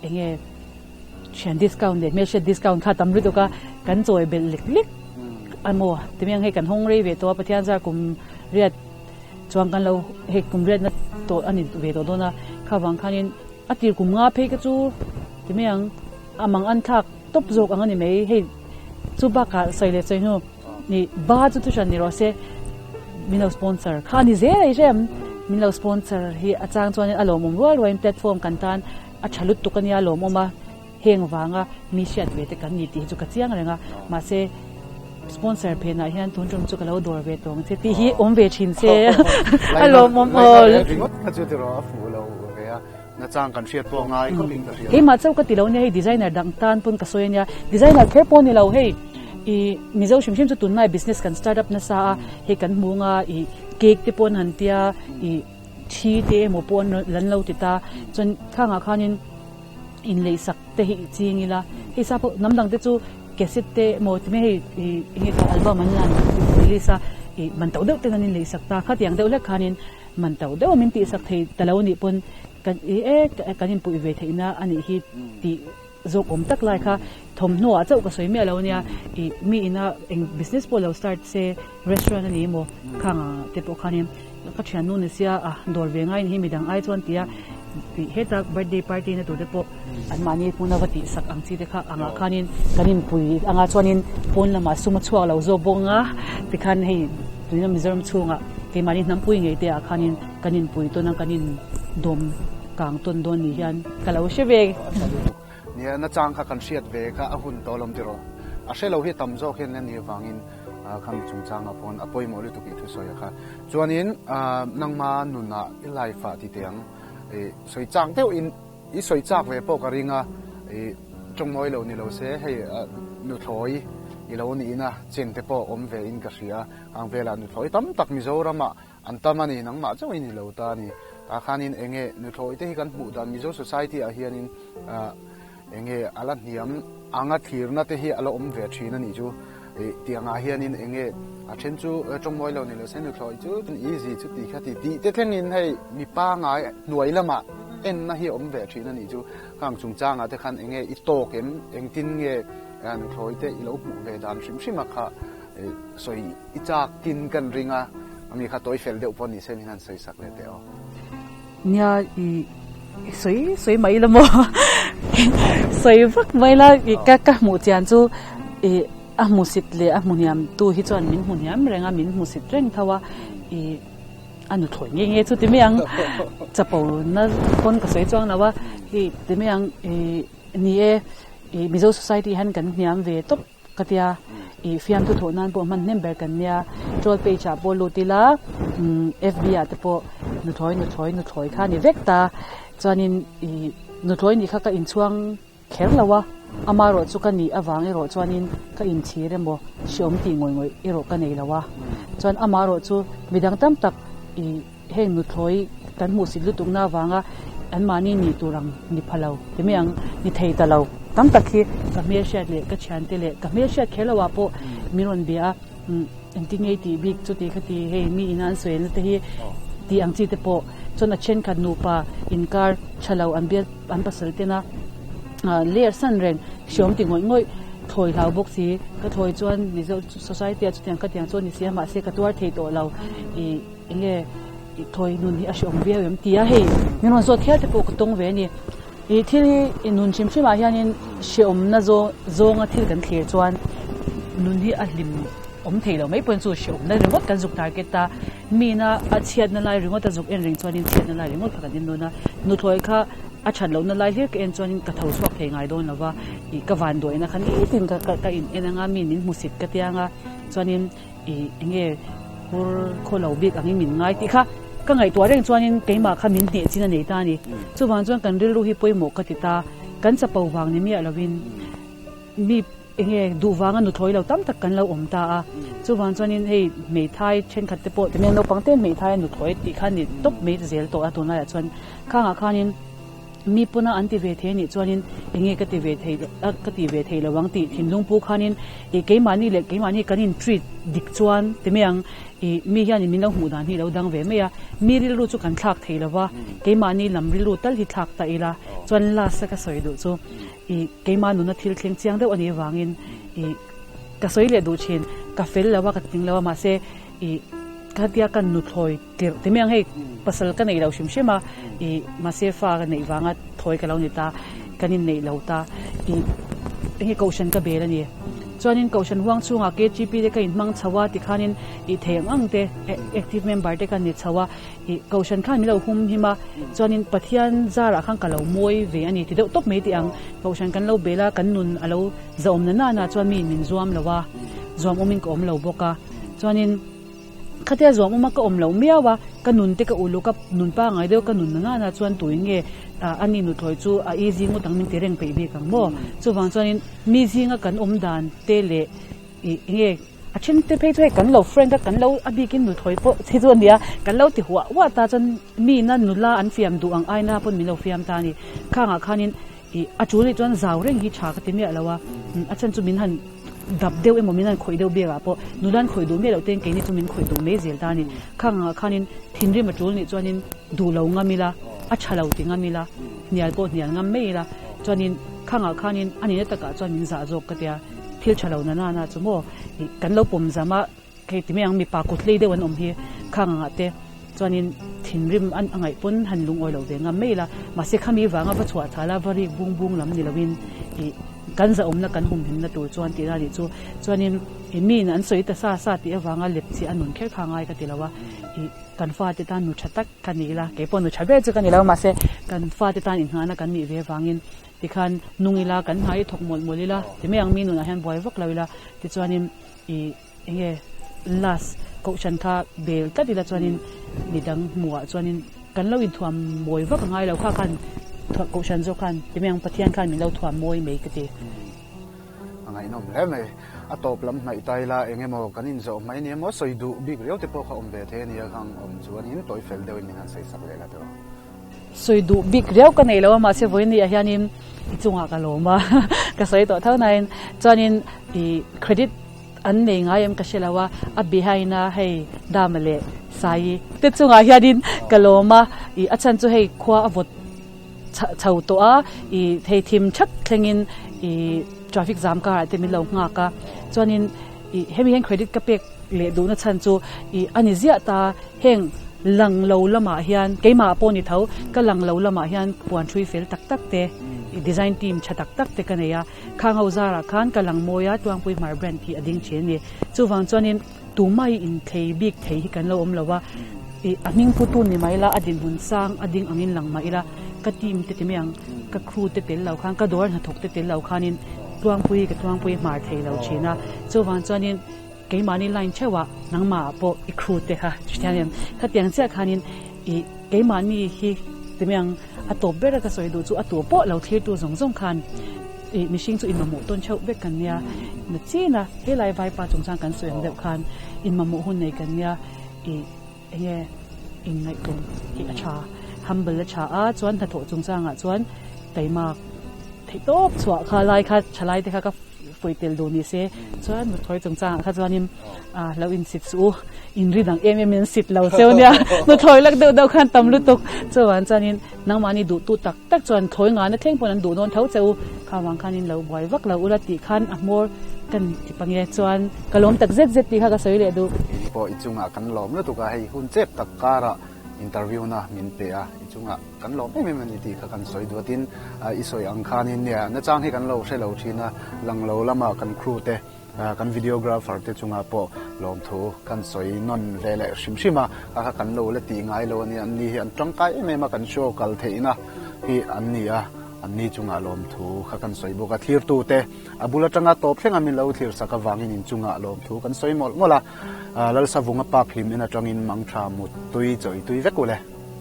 Speaker 3: eng nge thian discount leh hmelhriat discount kha tam lutuk a kan chawi belh lek lek a maw timi ang hei kan hawng rei ve tawh a Pathian zar kum riat chuan kan lo hei kum riat na tawh a ni ve tawh dawn a kha vang khanin a tir kum nga phei kha chu timi ang a mang an thlak tawp zawk ang a ni mai hei chu bakah sawi leh sawi hnu. Ni ba chu thuhran ni rawh se min lo sponsor kha a ni zel a i hrem min lo sponsor hi a chang chuanin a lawmawm rual rualin platform kan tan a tha lutuk a nia lawmawm a heng vanga mi hriat ve te kan ni tih hi chu ka chiang reng a mahse sponsor phenah hian tun tum chu ka lo dawr ve tawh ang che tih hi awm ve thin se a lawmawm aw.
Speaker 2: Ringawt kha chu tiraw a fuh lo ve a. Nachang kan hriat pawh ngai khawp in ka hria.
Speaker 3: Keimah chauh ka ti lo nia hei designer dang tan pawn ka sawi a nia. Designer kher pawh ni lo hei i Mizo hrim hrim chu tunlai business kan start up nasa a hei kan hmu anga i cake te pawh an han tia i thi te emaw pawh an lan lo ti ta chuan khangah khanin inleisak te hi i ching ila hei sa pawh hnam dang te chu cassette te emaw ti mai hei i enge kha album an lan release a i man to deuh ten an inleisak ta khatiang deuh hlek khanin Man to deuh a min tihsak thei ta lo anih pawn kan i e kan inpuih ve theihna a nih hi tih zawk awm tak lai kha thawmhnaw ah chauh ka sawi miah lo ania i mi ina eng business pawh lo start se restaurant a ni emaw khang ang te pawh khanin ka thiannu ni sia a dawr ve ngai ni hi midang ai chuan tia tih heta birthday party na tur te pawh anmahni hmuna va tihsak ang chi te kha angah khanin kan inpui anga chuanin pawn lamah sum a chhuak lo zawk bawk anga tikhan hei tuna Mizoram chhungah keimahni hnampui ngei te ah khanin kan inpui tawn a kan in dawm kang tawn dawn ni hian ka lo hre ve.
Speaker 2: Nia nachang kha kan hriat ve kha a hun tawh lawm tiraw a hre lo hi tam zawk hian a nih avangin khami chungchangah pawn a pawimawh lutuk i thusawi a kha chuanin nangma nunah i life ah ti teh ang i sawi chak deuh in i sawi chak ve pawh ka ring a i tawngmawi lo ni lo se hei nuthlawi i lo niin a chen te pawh awm ve in ka hria ang velah nuthlawi tam tak Mizoram ah an tam a ni nangmah chauh in i lo ta a ni tah khanin eng nge nuthlawi te hi kan hmuh dan Mizo society ah hianin ah Eng nge a la hniam anga thlirna te hi a la awm ve thin a nih chu. Ih tiang ah hianin eng nge a then chu tawngmawi lo ni lo se nuthlawi chu easy chu ti kha ti tih te thlengin hei mi pangai hnuai lamah enna hi a awm ve thin a nih chu. Khang chungchangah te khan eng nge i tawk em engtin nge nuthlawi te i lo hmuh ve dan hrim hrim a kha sawi i chak tin kan ring a, ami kha tawi fel deuh pawh ni se min han sawi sak leh teh aw.
Speaker 3: Nia i sawi sawi mai la maw sawi vak mai la i ka ka hmuh chian chu i a hmusit leh a hmu hniam tu hi chuan min hmu hniam reng a min hmusit reng tho a i a nuthlawi nge nge chu ti mai ang chapo na pawn ka sawi chuang lo a i ti mai ang i ni e i Mizo society hian kan hniam ve tawp. Ka tia, i fiamthu thawh nan pawh hman hnem ber kan nia, troll page ah pawh lut ila, FB ah te pawh nuthlawi nuthlawi nuthlawi kha a ni vek ta, chuanin i nuthlawi nih kha ka inchhuang kher lo a, amaherawhchu ka nih avang erawh chuanin ka inchhir emaw hreawm tih ngawih ngawih erawh ka nei lo a, chuan amaherawhchu midang tam tak ih heng nuthlawi kan hmuhsit lutukna avanga anmahni nih tur ang ni pha lo ti mai ang ni thei ta lo tam tak hi ka hmelhriat leh ka thiante leh ka hmelhriat kher lo ah pawh min rawn bia a engtin nge i tih bik chuti kha ti hei mi ina an sawi na te hi tih ang chi te pawh chuan a thenkhat nupa inkar tha lo an bial an pasal tena ler san reng hreawm ti ngawih ngawih thawi hlau bawk si ka thawi chuan mizo society ah chutiang khatiang chu a ni si a mahse ka tuar thei tawh lo ih enge i thawi nun hi a hreawm viau em tia hei min rawn zawt hial te pawh ka tawng ve a ni ih thil hi i nun hrim hrim ah hianin hreawmna zawng zawnga thil kan thlir chuan nun hi a hlim awm thei lo mai pawhin chu hreawmna ringawt kan zuk target a mina a chhiatna lai ringawt a zuk en reng chuanin chhiatna lai ringawt kha kan en dawn a nuthlawi kha a that lohna lai hlir ka en chuanin ka tho chhuak thei ngai dawn lo va ih ka vanduaina kha nitin ka ka in en anga mi min hmusit ka tia anga chuanin Ih, enge hur khaw lo bik angin min ngai tih kha ka ngaihtuah reng chuanin keimah kha min hneh chin a nei ta a ni. Chuvang chuan kan rilru hi pawimawh ka ti ta, kan chapo vang ni miah lovin mi enge duh vanga nuthlawi lo tam tak kan lo awm ta a. Chuvang chuanin hei hmeithai thenkhat te pawh tihian naupang te hmeithai a nuthlawi tih kha ni tawp mai zel tawh a tunlaiah chuan khangah khanin, Mi puna an ti ve thei anih chuanin enge ka ti ve thei a ka ti ve thei lo ang tih thinlung pu khanin ih keimahni leh keimahni kan in treat dik chuan ti mai ang ih mi hianin min lo hmuh dan hi a lo dang ve mai a, mi rilru chu kan thlak thei lo va, keimahni lam rilru tal hi thlak ta ila chuan last a ka sawi duh chu ih keimah nuna thil thleng chiang deuh anih avangin ih ka sawi leh duh thin ka fel lo a ka tling lo a mahse ih khatia ka nuthlawi Tirh ti mai ang hei pasal ka neih lo hrim hrim a ih mahse fa ka neih vanga thawi ka lo ni ta kan inneih lo ta ih enge kohhran ka bel a ni chuanin kohhran huang chhungah KTP te ka inhmang chho a tikhanin ih thei ang ang te active member te ka ni chho a ih kohhran khan min lo hum him a chuanin Pathian zarah khan ka lo mawi ve a ni ti deuh tawp mai tih ang kohhran kan lo bel a kan nun a lo zahawm na nana chuan mi min zuam lo a zuam awmin ka awm lo bawk a chuanin. Khatia zuam awma ka awm loh miau a, ka nun te ka uluk a, nun pangai deuh ka nun na nana chuan tuin nge a ni nuthlawi chu a easy ngawt ang min ti reng peih bik ang maw? Chuvang chuanin mi zinga kan awm dan te leh ih enge a then te phei chu hei kan lo friend a kan lo a bikin nuthlawi pawh hi chu a nia kan lo ti huah huah ta chuan mi na nula an fiam duh ang aina pawn min lo fiam ta a ni. Khangah khanin Ih, a tul nih chuan zau reng hi tha ka ti miah lo a, a chhan chu min han dap deuh emaw min han khawih deuh biak ah pawh nula an khawih duh miah loh ten keini chu min khawih duh mai zel ta a ni. Khang angah khanin thinrim a tul nih chuanin duh lo ngam ila, a tha lo ti ngam ila, hnial pawh hnial ngam mai ila, chuanin khang ah khanin a nihna takah chuan min zah zawk ka tia, thil tha lo na na na chu maw ih kan lo pawm zam a. Hei ti mai ang mipa kut hlei deuh an awm hi khang angah te chuanin thinrim a ngaih pawn han lungawi lo ve ngam mai ila mahse khami vanga va chhuah thala va rik bung bung lam ni loin ih kan zahawmna kan humhimna tur chuan tih na nih chu chuanin ih miin an sawi ta sa sa tih avanga lep chiah a nun kher kha ngai ka ti lo a ih kan fate tan nu tha tak ka ni ila keipawh nu tha ber chu ka ni lo mahse kan fate tan inngahna kan nih ve avangin tikhan nung ila kan hna hi thawk mawlh mawlh ila ti mai ang mi nunah hian buai vak lo ila tichuanin ih. Enge last kohhran kha bel tlat ila chuanin midang hmuhah chuanin kan lo inthuam mawi vak a ngai lo kha khan kohhran zawk khan ti mai ang Pathian khan min lo thuam mawi mai ka ti.
Speaker 2: A ngaihnawm hle mai. A tawp lam hnaih ta ila eng emaw kan inzawh hmai nia maw sawi duh bik riau te pawh kha awm ve thei a nia khang awm chuanin tawi fel deuhin min han sawi sak leh la tawh.
Speaker 3: Sawi duh bik riau ka nei lo a mahse vawiin ah hianin i chungah ka lawm a ka sawi tawh tho nain chuanin i credit An nei ngai em ka hre lo a, a behind a hei Dama leh Saii te chungah hianin ka lawm a, ih a chhan chu hei khua a vawt chho tawh a, ih hei thim thap thlengin ih traffic jam karah te min lo nghak a, chuanin ih hemi hian credit ka pek leh duhna chhan chu ih a ni ziah ta heng lang lo lamah hian keimah pawh ni tho ka lang lo lamah hian puan hrui fel tak tak te ih design team tha tak tak te ka nei a. Khang ho zarah khan ka lang mawi a, Tuangpui Hmar brand hi a ding thin a ni. Chuvang chuanin tumah hi inthei bik thei hi kan lo awm lo a, ih a hming putu ni mai ila, a dinhmun sang a ding angin lang mah ila, ka team te ti mai ang, ka crew te tel lo khan, ka dawr hnathawk te tel lo khanin Tuangpui hi ka Tuangpui Hmar thei lo thin a. Chuvang chuanin keimahni line theuhah nangmah pawh i crew te kha hriat em? Khatiang chiah khanin ih keimahni hi. Ti mai ang, a tawp bera ka sawi duh chu a tu pawh lo thlirtu zawng zawng khan ih mihring chu inmamawh tawn theuh vek kan nia. Na china helai vaipa chungchang kan sawi ang deuh khan inmamawh hun nei kan nia ih eng nge inngaihtlawm hi a tha, humble a tha a, chuan hnathawh chungchangah chuan taimak theih tawp chhuah kha lai kha thalai te kha ka Fuih tel duh ni se chuan nuthlawi chungchangah kha chuanin ah lo insit suh u, inri dang em em in an sit lo cheu nia, nuthlawi lak deuh deuh khan tam lutuk. Chuvang chuanin nangmahni duhtu tak tak chuan thlawi ngana thleng pawn an duh dawn tho che u, kha vang khanin lo buai vak lo ula tih khan a hmawr kan ti pang e, chuan ka lawm tak zet zet tih kha ka sawi leh duh.
Speaker 2: Kei pawh i chungah kan lawm lutuk a, hei hun chep tak karah interview na min pe a, i chungah. Kan lawm em em a ni tih kha kan sawi duatin i sawi ang khanin nia nachang hi kan lo hre lo thin a, lang lo lama kan crew te kan videographer te chungah pawh lawmthu kan sawi nawn ve leh hrim hrim a, kha kha kan lo la tih ngai lo a nia, an ni hi an tangkai em em a kan show kal theihna hi an ni a, an ni chungah lawmthu kha kan sawi bawk a, thlirtu te a bul atanga tawp thleng a min lo thlir sak avangin inchungah lawmthu kan sawi mawlh mawlh a, Lalsavunga park hlim en atangin mangtha mut tui chawi tui vek u le.